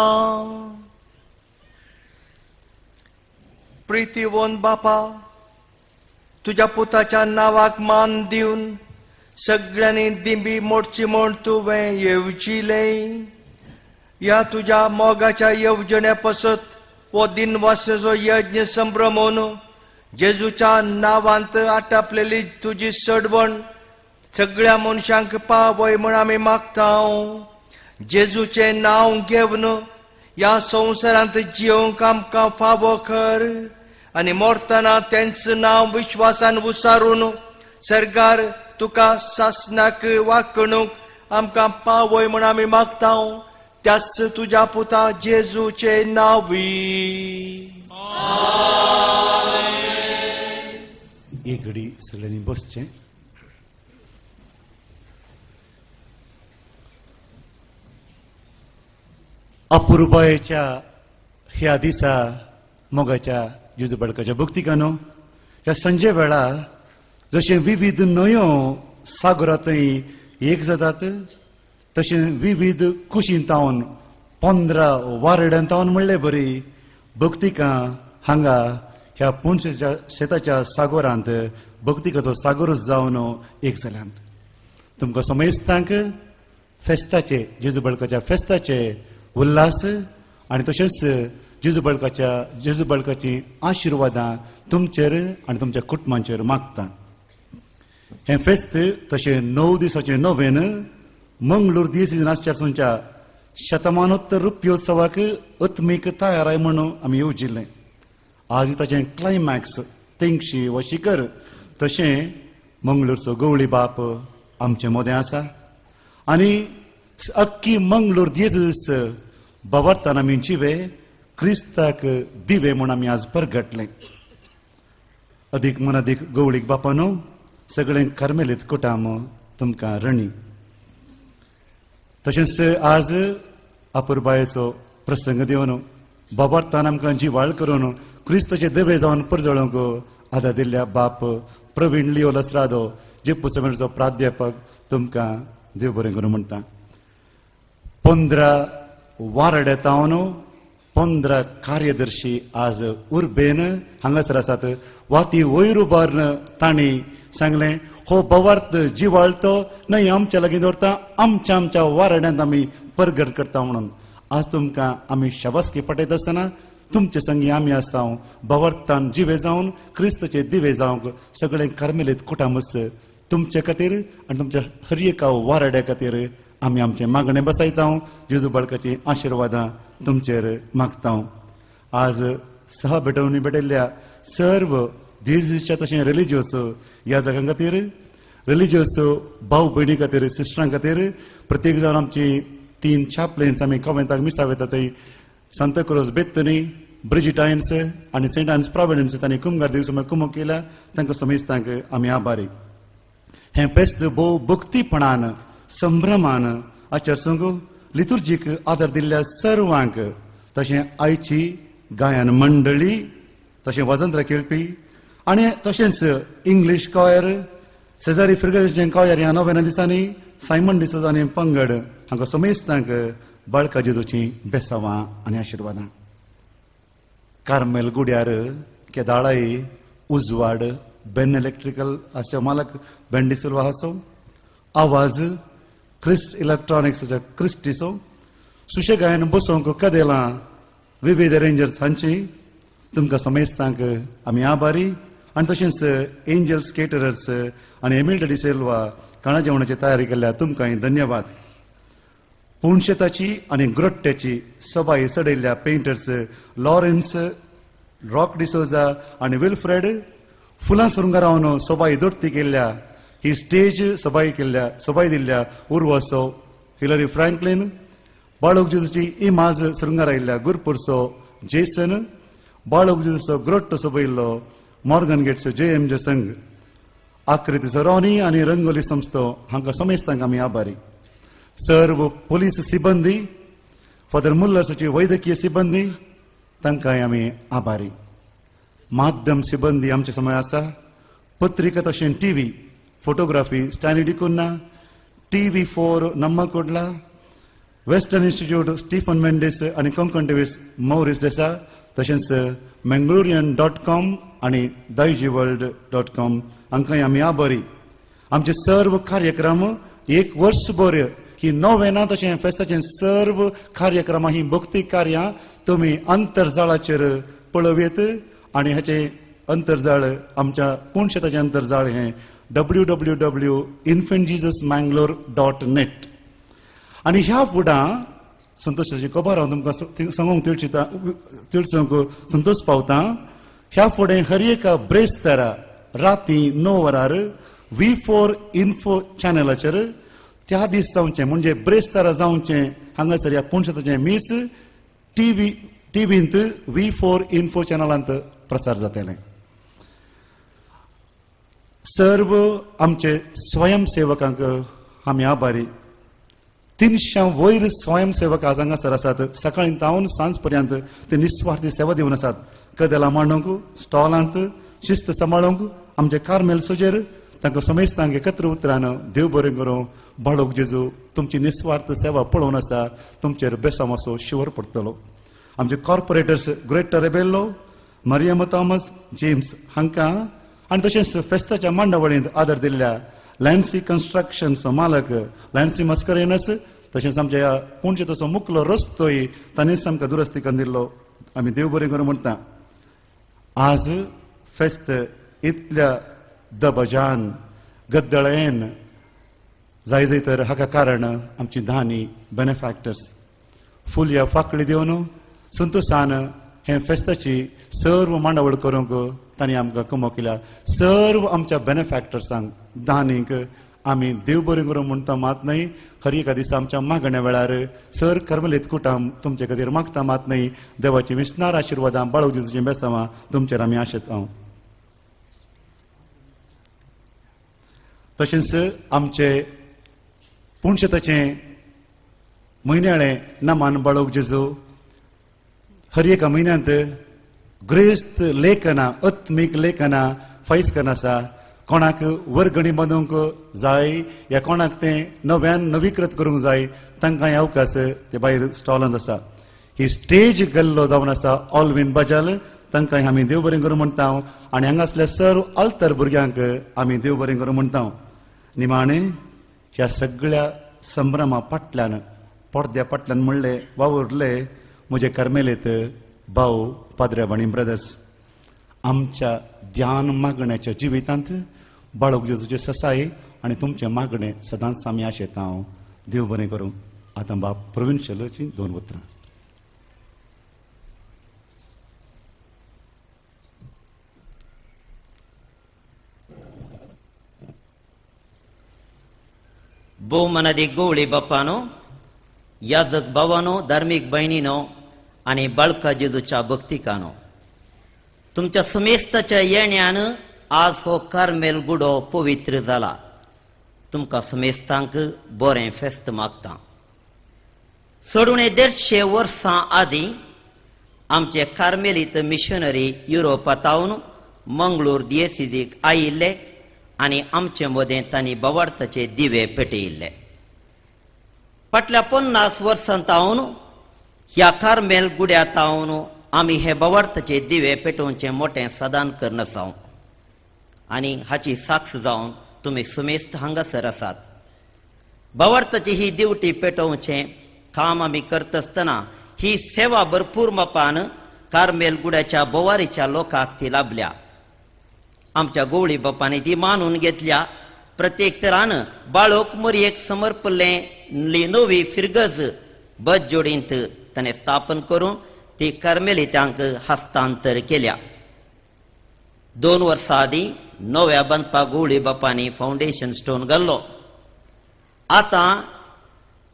D: प्रितीवंत बापा, तुज्या पुताच्या नांवाक मान दिवन सगळ्यांनी दिंबी मोडची म्हूण तुवें येवजिलें. ह्या तुज्या मोगाच्या येवजण्या पसत हो दिनवासाचो यज्ञ संभ्रमून जेजूच्या नांवांत आटापलेली तुजी सडवण सगळ्या मनशांक पावय म्हूण आमी मागता. जेजूचें नांव घेवन ह्या संवसारांत जियोवंक आमकां फावो कर आनी मरतना तेंच नांव विश्वासान उसारून सरकार तुका सासनाक वागणूक आमकां पावय म्हूण आमी मागता. त्याच तुज्या पुता जेजूचे नांवी.
L: एक घडी सगळ्यांनी बसचें. अपुरबायेच्या ह्या दिसा मोगाच्या जेजू बाळकाच्या भक्तिकानो ह्या संजे वेळा जशें विविध न्हंयो सागरांतय एक जातात तशें विविध कुशींतावन 15 वारड्यांतावन म्हणले बरी भक्तिकां हांगा ह्या पुणशेच्या शेताच्या सागोरांत भक्तिकाचो सागोरूच जावन एक जाल्यात. तुमकां समेस्तांक फेस्ताचे जेजू बाळकाच्या फेस्ताचे उल्हास आनी तशेंच जेजू बाळकाची आशिर्वादां तुमचेर आनी तुमच्या कुटुंबांचेर मागता. हें फेस्त तशें 9 दिसाचें नोवेन मंगळूर दियेसीज आसच्या शतमानोत्तर रुप्योत्सवाक आत्मीक तयाराय म्हणून आमी येवजिल्लें. आज ताचें क्लायमॅक्स तेंगशी वा शिखर तशें मंगळूरचो गवळी बाप आमचे मदें आसा आनी अख्खी मंगळूर दियेसीज बाबार्तान आमी जिवे क्रिस्ताक दिवे म्हूण आमी आज परगटलें. अदीक मनादीक गवळीक बापानो सगळें कार्मेलीत कुटाम तुमकां रणी. तशेंच आज अपुरबायेचो प्रसंग दिवन बाबार्तान आमकां जिवाळ करून क्रिस्ताचे देवे जावन परजळोवंक आदार दिल्ल्या बाप प्रवीण लियो लसरादो जे पुसमेरचो प्राध्यापक तुमकां देव बरें करूं म्हणटा. 15 वारड्यातावन 15 कार्यदर्शी आज उर्बेन हांगासर आसात. वाती वयर उबारून तांणी सांगलें हो भावार्थ जिवाळतो न्हय आमच्या लागीं दवरता आमच्या आमच्या वारड्यांत आमी परगट करता म्हणून आज तुमकां आमी शाबासकी पटयता आसतना तुमचे संगी आमी आसा. भावार्थान जिवे जावन क्रिस्तचे दिवे जावंक सगळे कार्मेलीत कुटामस तुमचे खातीर आनी तुमच्या हर एका वाराड्या खातीर आमी आमचें मागणें बसयता. जेजू बाळकाचीं आशिर्वादां तुमचेर मागता. आज सहा भेटवणी भेटयल्ल्या सर्व जेजूच्या तशें रिलिजियस ह्या जागां खातीर, रिलिजियस भाव भयणी खातीर, सिस्टरां खातीर, प्रत्येक जावन आमची 3 चॅपलेन्स आमी कॉवेंताक मिसाव येता थंय सांताक्रूज बेत्तनी, ब्रिजिटायन्स आनी सेंट आन्स प्रोविडन्स तांणी कुमगार दिवस कुमो केल्या तांकां समेस्तांक आमी आभारी. हें फेस्त भोव भक्तीपणान संभ्रमान आचरसूंक लितुर्जीक आदार दिल्ल्या सर्वांक, तशें आयची गायन मंडळी, तशें वाजंत्र खेळपी आनी तशेंच इंग्लीश कॉयर, शेजारी फिर्गजेचें कॉयर ह्या नव्या दिसांनी सायमन डिसोजा आनी पंगड हांकां समेस्तांक बाळका जेजूचीं बेसावां आनी आशिर्वादां. कार्मेल गुड्यार केदाळाय उजवाड बेन इलेक्ट्रिकल आसच्या मालक बेन डिसिल्वा आसो, आवाज क्रिस्ट इलेक्ट्रॉनिक्साच्या क्रिस्टीचो, सुशेगायन बसोवंक कदेलां विविध रेंजर्स हांची तुमकां समेस्तांक आमी आभारी. आनी तशेंच एंजल्स केटरर्स आनी एमिल्टा डिसिल्वा खाणा जेवणाची तयारी केल्ल्या तुमकांय धन्यवाद. पुणशेताची आनी ग्रोट्ट्याची सबाई चडयल्ल्या पेंटर्स लॉरेन्स रॉक डिसोजा आनी विल्फ्रेड, फुलां सुरंगारावन सोबाई दोडती केल्ल्या ही स्टेज सबाई केल्ल्या सोबाई दिल्ल्या उर्वसो हिलरी फ्रँकलिन, बाळोक जेजूची इमाज सुरंगारायल्ल्या गुरपुरसो जेसन, बाळोक जेजूचो ग्रोट्टो सोबयल्लो मॉर्गन गेट्सो जे एम जे संघ, आकृतीचो रॉनी आनी रंगोली संस्थो हांकां समेस्तांक आमी आभारी. सर्व पोलीस सिबंदी, फादर मुल्लर्साची वैद्यकीय सिबंदी तांकांय आमी आभारी. माध्यम सिबंदी आमचे समय आसा, पत्रिका तशें TV, photography Stanley D'Cunha, TV4 Namma Kodla, Western Institute Stephen Mendes आनी कोंकण टिव्हीस मौरिस डेसा, तशेंच मंगळुरियन.com आनी दायजीवर्ल्ड.com हांकांय आमी आभारी. आमचे सर्व कार्यक्रम एक वर्सभर ही नोवेना तशें फेस्ताचें सर्व कार्यक्रमां ही भक्ती कार्यां तुमी आंतरजाळाचेर पळोवयेत आनी हाचें अंतरजाळ आमच्या पुणशेताचें अंतरजाळ हें www.infantjesusmangalore.net. आनी ह्या फुडां संतोशाची खबर हांव तुमकां सांगूंक तिळचिता तिळसूंक संतोश पावता. ह्या फुडें हर एका ब्रेस्तारा राती 9 वरार V4 info चॅनलाचेर त्या दीस जावचें म्हणजे ब्रेस्तारा जावचें हांगासर ह्या पुणशेताचें मीस टीव्हींत V4 info चॅनलांत प्रसार जातलें. सर्व आमचे स्वयंसेवकांक आमी आभारी. 300 वयर स्वयंसेवक आज हांगासर आसात. सकाळीं तावन सांज पर्यंत ते निस्वार्थी सेवा दिवन आसात. कदेलां मांडूंक, स्टॉलांत शिस्त सांबाळूंक आमचे कार्मेल सोजेर तांकां समेस्तांक एकत्र उतरान देव बरें करूं. बाळोक जेजू तुमची निस्वार्थ सेवा पळोवन आसा, तुमचेर बेसामासो शिवर पडटलो. आमचे corporators Greta Rebello, Mariam Thomas, James हांकां आनी तशेंच फेस्ताच्या मांडावळींत आदर दिल्ल्या लॅन्सी कन्स्ट्रक्शन्स मालक लॅन्सी मस्करेनस, तशेंच आमच्या ह्या पुणचे तसो मुकलो रस्तोय ताणेंच आमकां दुरस्ती करून दिल्लो. आमी देव बरें करूं म्हणटा. आज फेस्त इतल्या दबजान गद्दळेन जाय जाय तर हाका कारण आमची धानी बेनेफॅक्टर्स फुलया फाकळी दिवन संतोशान हें फेस्ताची सर्व मांडावळ करूंक तांणी आमकां कमो केल्या. सर्व आमच्या बेनेफॅक्टर्सांक दानीक आमी देव बरें करूं म्हणटा मात न्हय, हर एका दिसा आमच्या मागण्या वेळार सर कर्मलीत कुटाम तुमचे खातीर मागता मात न्हय, देवाची विसणार आशिर्वादां बाळोक जेजूचीं बेसावां तुमचेर आमी आशेता. तशेंच आमचे पुणशेताचें म्हयन्याळें नमान बाळोक जेजू हर एका म्हयन्यांत ग्रेस्त लेखनां, आत्मीक लेखनां फायस करून आसा. कोणाक वर्गणी बांदूंक जाय या कोणाक तें नव्यान नवीकृत करूंक जाय तांकां अवकाश ते भायर स्टॉलांत आसा. ही स्टेज गेल्लो जावन आसा ऑलवीन बजाल, तांकां आमी देव बरें करूं म्हणटा आनी हांगासल्या सर्व आल्तर भुरग्यांक आमी देव बरें करूं म्हणटा. निमाणें ह्या सगळ्या संभ्रमा फाटल्यान पडद्या फाटल्यान म्हणलें वावुरले म्हजे कार्मेलीत भाव पाद्रे आनी ब्रदर्स, आमच्या ध्यान मागण्याच्या जिवितांत बाळक जेजूचे ससाय आनी तुमचें मागणें सदांच आमी आशेता. हांव देव बरें करूं. आतां बाप प्रवीण शेलोची 2 उतरां.
N: भोवमानादी गोवळी बापानो, याजक भावानो, धार्मीक भयणीनो आनी बाळका जेजूच्या भक्तिकानो, तुमच्या सुमेस्ताच्या येण्यान आज हो कार्मेल गुडो पवित्र जाला. तुमकां सुमेस्तांक बरें फेस्त मागता. सोडून 150 वर्सां आदीं आमचे कार्मेलीत मिशनरी युरोपांत मंगळूर दियेसीक आयिल्ले आनी आमचे मदें तांणी बवार्थाचे दिवे पेटयिल्ले. फाटल्या 50 वर्सां तावन ह्या कार्मेल गुड्या तावन आमी हे बवार्थाचे दिवे पेटोवचें मोटें साधन करून आसा आनी हाची साक्ष जावन तुमी सुमेस्त हांगासर आसात. बवार्थाची ही दिवटी पेटोवचें काम आमी करता आसतना ही सेवा भरपूर मापान कार्मेल गुड्याच्या बोवारीच्या लोकांक ती लाभल्या. आमच्या गोवळी बापांनी ती मानून घेतल्या. प्रत्येक तरान बाळोक मोरयेक समर्पल्लें नवी फिरगज बस जोडींत ताणें स्थापन करून ती कार्मेलितांक हस्तांतर केल्या. 2 वर्सां आदीं नव्या बांदपाक गोवळी बापांनी फावंडेशन स्टोन घाल्लो. आतां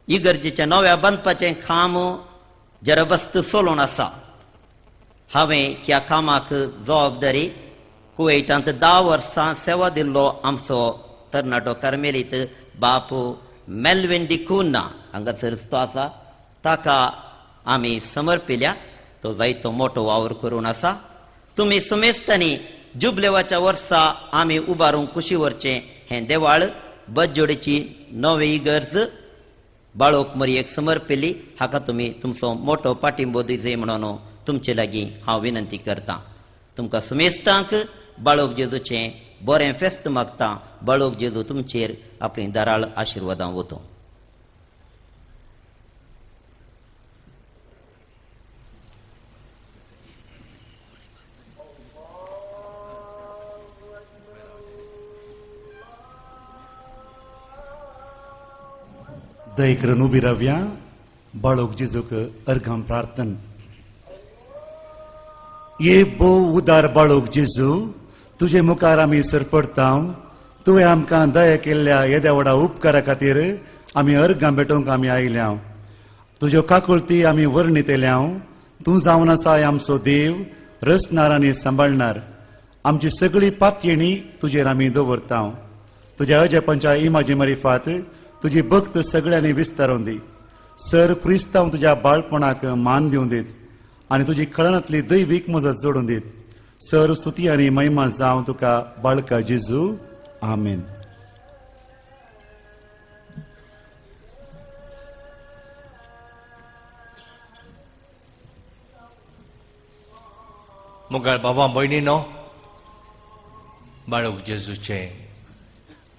N: इगर्जेच्या नव्या बांदपाचें काम जरबस्त चलोवन आसा. हांवें ह्या कामाक जबाबदारी कुवैटांत 10 वर्सां सेवा दिल्लो आमचो तरणाटो कार्मेलीत बापू मेल्विन डिकुन्हा हांगासर तो आसा, ताका आमी समर्पिल्या. तो जायतो मोटो वावर करून आसा. तुमी सुमेस्तांनी जुबलेवाच्या वर्सा आमी उबारूंक कुशी व्हरचें हें देवाळ बसजोडीची नवी इगर्ज बाळोक मरयेक समर्पिल्ली, हाका तुमी तुमचो मोटो पाठिंबो दिवचो म्हणून तुमचे लागीं हांव विनंती करतां. तुमकां सुमेस्तांक बाळोक जेजूचें बरें फेस्त मागता. बाळोक जेजू तुमचेर आपली दाराळ आशिर्वादां वतो.
L: दय करून उबी रावया. बाळोक जेजूक अर्घां प्रार्थन. ये भोव उदार बाळोक जेजू, तुजे मुखार आमी सरपडटा. तुवें आमकां दया केल्ल्या येद्या व्हडा उपकारा खातीर आमी अर्घां भेटोवंक आमी आयल्या. तुज्यो काकुळती आमी वर्णितल्या. तूं जावन आसा आमचो देव, रचणार आनी सांबाळणार. आमची सगळी पातयेणी तुजेर आमी दवरता. तुज्या अजपांच्या इमाजी मारिफात तुजी भक्त सगळ्यांनी विस्तारून दी. सर क्रिस्तांव तुज्या बाळपणाक मान दिवन दीत आनी तुजी खळणांतली दैवीक मजत जोडून दीत. सर स्तुती आनी महिमा जावं तुका बाळका जेजू. आमेन.
D: मुगाळ बाबा भयणीनो, बाळूक जेजूचें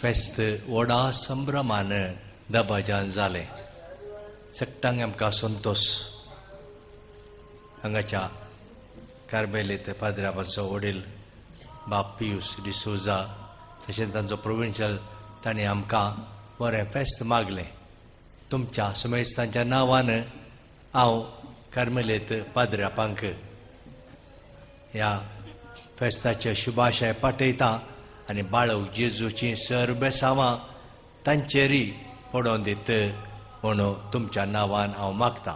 D: फेस्त व्हडा संभ्रमान दबाज्यान जालें. सगटांक आमकां संतोश. हांगाच्या कार्मेलीत पाद्राबाचो वडील बाप पियूस डिसोजा तशेंच तांचो प्रोविन्शियल तांणी आमकां बरें फेस्त मागलें. तुमच्या सुमेस्तांच्या नांवान हांव कार्मेलीत पाद्रापांक ह्या फेस्ताचे शुभाशय पाठयता आनी बाळक जेजूची सर बेसांवां तांचेरय पडोवन दीत म्हणून तुमच्या नांवान हांव मागता.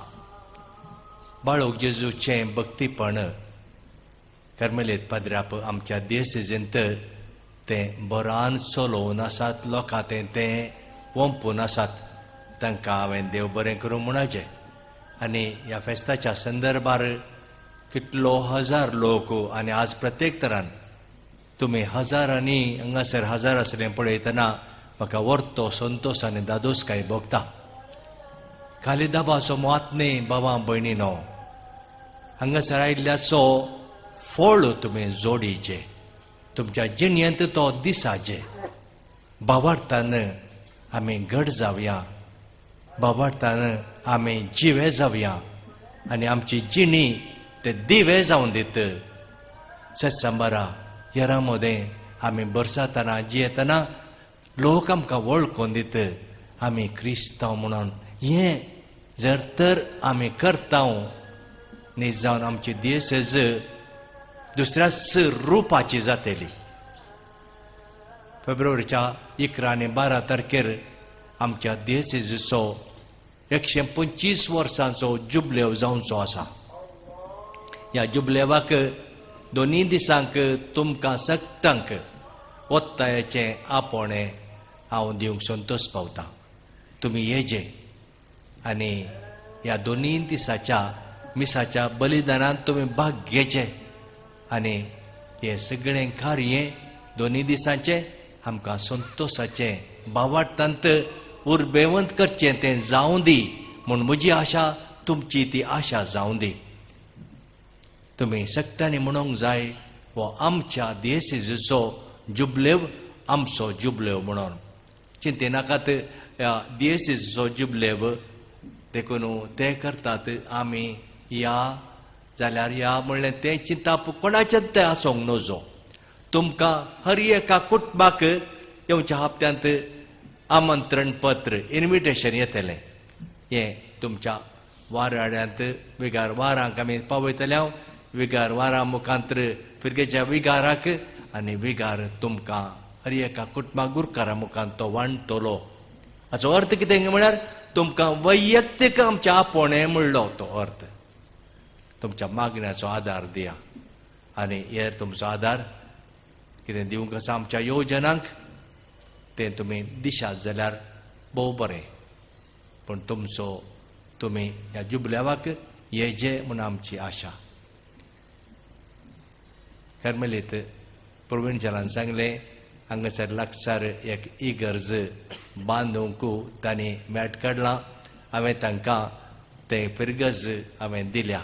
D: बाळक जेजूचें भक्तीपण कार्मेलीत पाद्राप आमच्या देसेजींत तें बरान चलोवन आसात. लोकां तें वंपून आसात. तांकां हांवें देव बरें करूं म्हणचें. आनी ह्या फेस्ताच्या संदर्भार कितलो हजार लोक आनी आज प्रत्येक तरान तुमी हजारांनी हांगासर हजार आसलें पळयतना म्हाका वर्तो संतोश आनी दादोसकाय भोगता. खाली दाबाचो मात न्ही बाबा भयणीनो, हांगासर आयिल्ल्याचो फळ तुमी जोडीचे, तुमच्या जिणेंत तो दिसाचे. बाबार्थान आमी घट जावया, बाबार्थान आमी जिवे जावया आनी आमची जिणी ते दिवे जावन दित. सत्संबरा हेरां मदें आमी बरसातना जियेतना लोक आमकां वळखून दित आमी क्रिस्तांव म्हणून. हें जर तर आमी करता न्ही जावन आमची देश दुसऱ्याच रुपाची जातली. फेब्रुवारीच्या 11 आनी 12 तारखेर आमच्या देशेचो 125 वर्सांचो जुबलेव जावचो आसा. ह्या जुबलेवाक दोनूय दिसांक तुमकां सगटांक ओत्तायेचें आपोवणें हांव दिवंक संतोश पावता. तुमी येजे आनी ह्या दोनूय दिसाच्या मिसाच्या बलिदानांत तुमी भाग घेचे आनी हें सगळें कार्य दोनूय दिसांचें आमकां संतोशाचें भावार्थांत उर्बेवंत करचें तें जावं दी म्हूण म्हजी आशा तुमची ती आशा जावं दी. तुमी सगळ्यांनी म्हणूंक जाय हो आमच्या देशेचो जुबलेव आमचो जुबलेव म्हणून. चिंतेनाकात ह्या देशेचो जुबलेव देखून ते करतात आमी या जाल्यार या म्हणलें तें चिंताप कोणाचें तें आसूंक नजो. तुमकां हर एका कुटुंबाक येवच्या हप्त्यांत आमंत्रण पत्र इन्विटेशन येतलें. हें तुमच्या वाराड्यांत विगार वारांक आमी पावयतले. हांव विगार वारां मुखांतर फिरगेच्या विगाराक आनी विगार तुमकां हर एका कुटुंबाक गुरकारा मुखान तो वांटतलो. हाचो अर्थ कितें म्हळ्यार तुमकां वैयक्तीक आमच्या आपोवणें म्हणलो तो अर्थ. तुमच्या मागण्याचो आदार दिया आनी हेर तुमचो आदार कितें दिवंक आसा आमच्या योजनांक तें तुमी दिशात जाल्यार भोव बरें. पूण तुमचो तुमी ह्या जुबलेवाक येजे म्हूण आमची आशा. कार्मेलीत प्रोविन्शियलान सांगलें हांगासर लागसार एक इगर्ज बांदूंक तांणी मॅट काडलां. हांवें तांकां तें फिरगज हांवें दिल्या.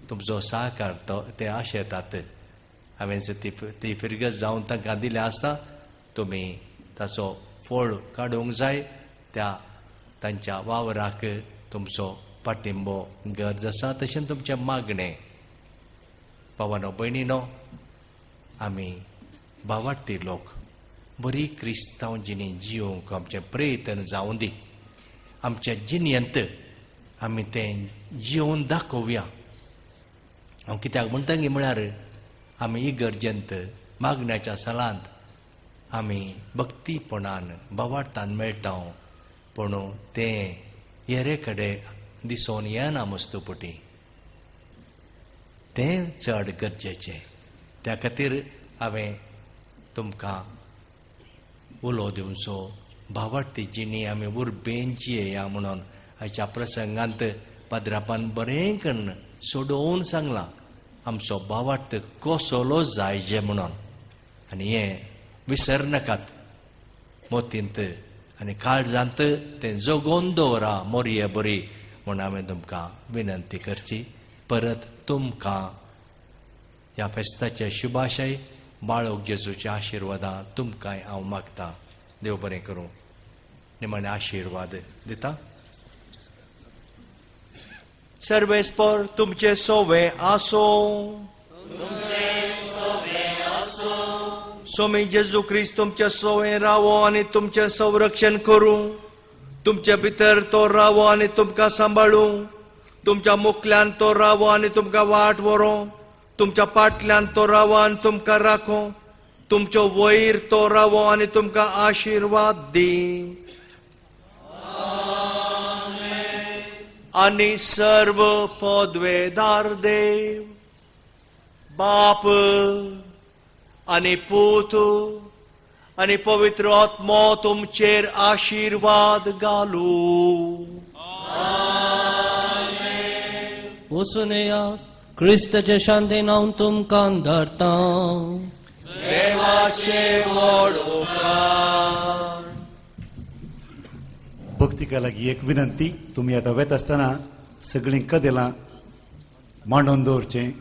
D: तुमचो सहकार तो ते आशेतात. हांवें ती फिरगज जावन तांकां दिल्या आसता तुमी ताचो फळ काडूंक जाय. त्या तांच्या वावराक तुमचो पाठिंबो गरज आसा. तशें तुमचें मागणें. भावानो भयणीनो आमी भावार्थी लोक बरी क्रिस्तांव जिणी जियोवंक आमचें प्रयत्न जावं दी. आमच्या जिणेंत आमी तें जियोवन दाखोवया. हांव कित्याक म्हणटा म्हळ्यार आमी इगर्जेंत मागण्याच्या सालांत आमी भक्तीपणान भावार्थान मेळटा पूण तें हेरे कडेन दिसून येना मस्तुपटी. तें चड गरजेचें. त्या खातीर हांवें तुमकां उलो दिवचो भावार्थी जिणी आमी उर्बेन जियेया म्हणून. हाच्या प्रसंगांत पाद्रापान बरें करून सोडोवन सांगलां आमचो भावार्थ कसलो जायजे म्हणून. आनी हें विसरनाकात मोतींत आनी काळजांत तें जगोवन दवरा मोरये बरी म्हूण हांवें तुमकां विनंती करची. परत तुमकां ह्या फेस्ताचे शुभाशय बाळोक जेजूच्या आशिर्वादां तुमकांय हांव मागतां. देव बरें करूं. निमाणे आशिर्वाद दिता. सर्वेस्पर तुमचे सोवे आसूं. स्वामी जेजू क्रिस्त तुमचे सोवे रावो आनी तुमचें संरक्षण करूं. तुमचे भितर तो रावो आनी तुमकां सांबाळूं. तुमच्या मुखल्यान तो रावो आनी तुमकां वाट व्हरूं. तुमच्या पाटल्यान तो रावो आनी तुमकां राखो. तुमचो वयर तो रावो आनी तुमकां आशिर्वाद दी. आनी सर्व पदवेदार देव बाप आनी पूत आनी पवित्र आत्मो तुमचेर आशिर्वाद घालू.
P: वचून येयात क्रिस्ताचे शांतीन हांव तुमकां धाडटां.
D: देवाचे व्हड उपकार.
L: भक्तिका लागीं एक विनंती, तुमी आतां वेता आसतना सगळीं कदेलां मांडून दवरचें.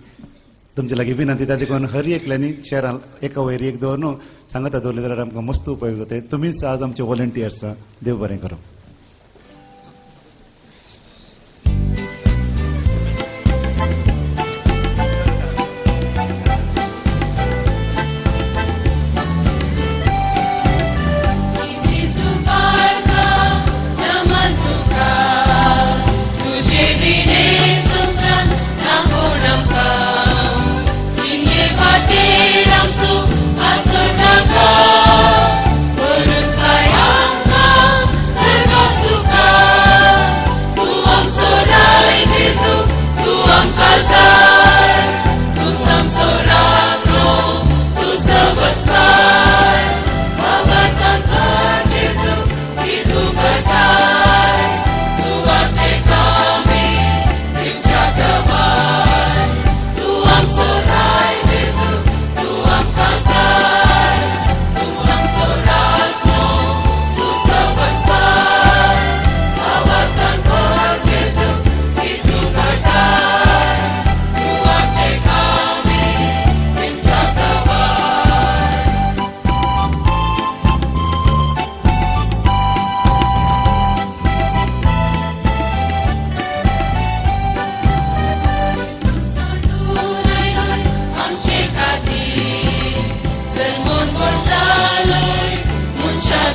L: तुमचे लागीं विनंती त्या देखून हर एकल्यांनी चेरां एका वयर एक दवर न्हू सांगता दवरलें जाल्यार आमकां मस्त उपयोग जाता. तुमीच आज आमचे वॉलंटियर्स. देव बरें करूं.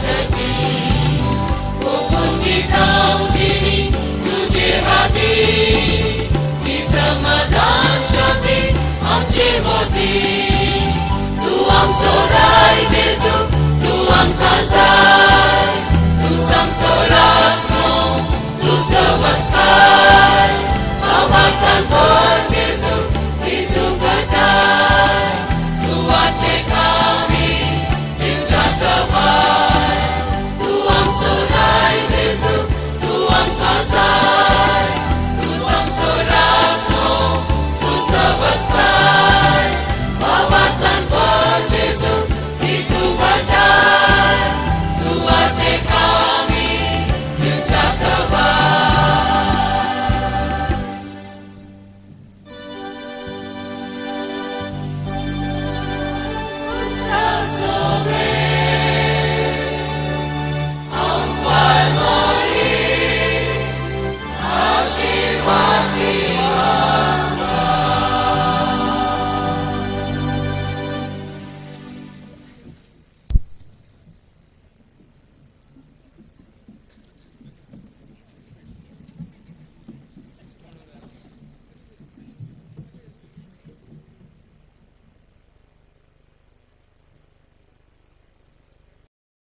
A: धरती ओपून दिता जिणी तुजे हाती ती समाधान शांती आमचे मोती तूं आमचो राय जेजू तूं आमकां जाय तूं आमचो राखणो तूं समजताय भावार्थान भर.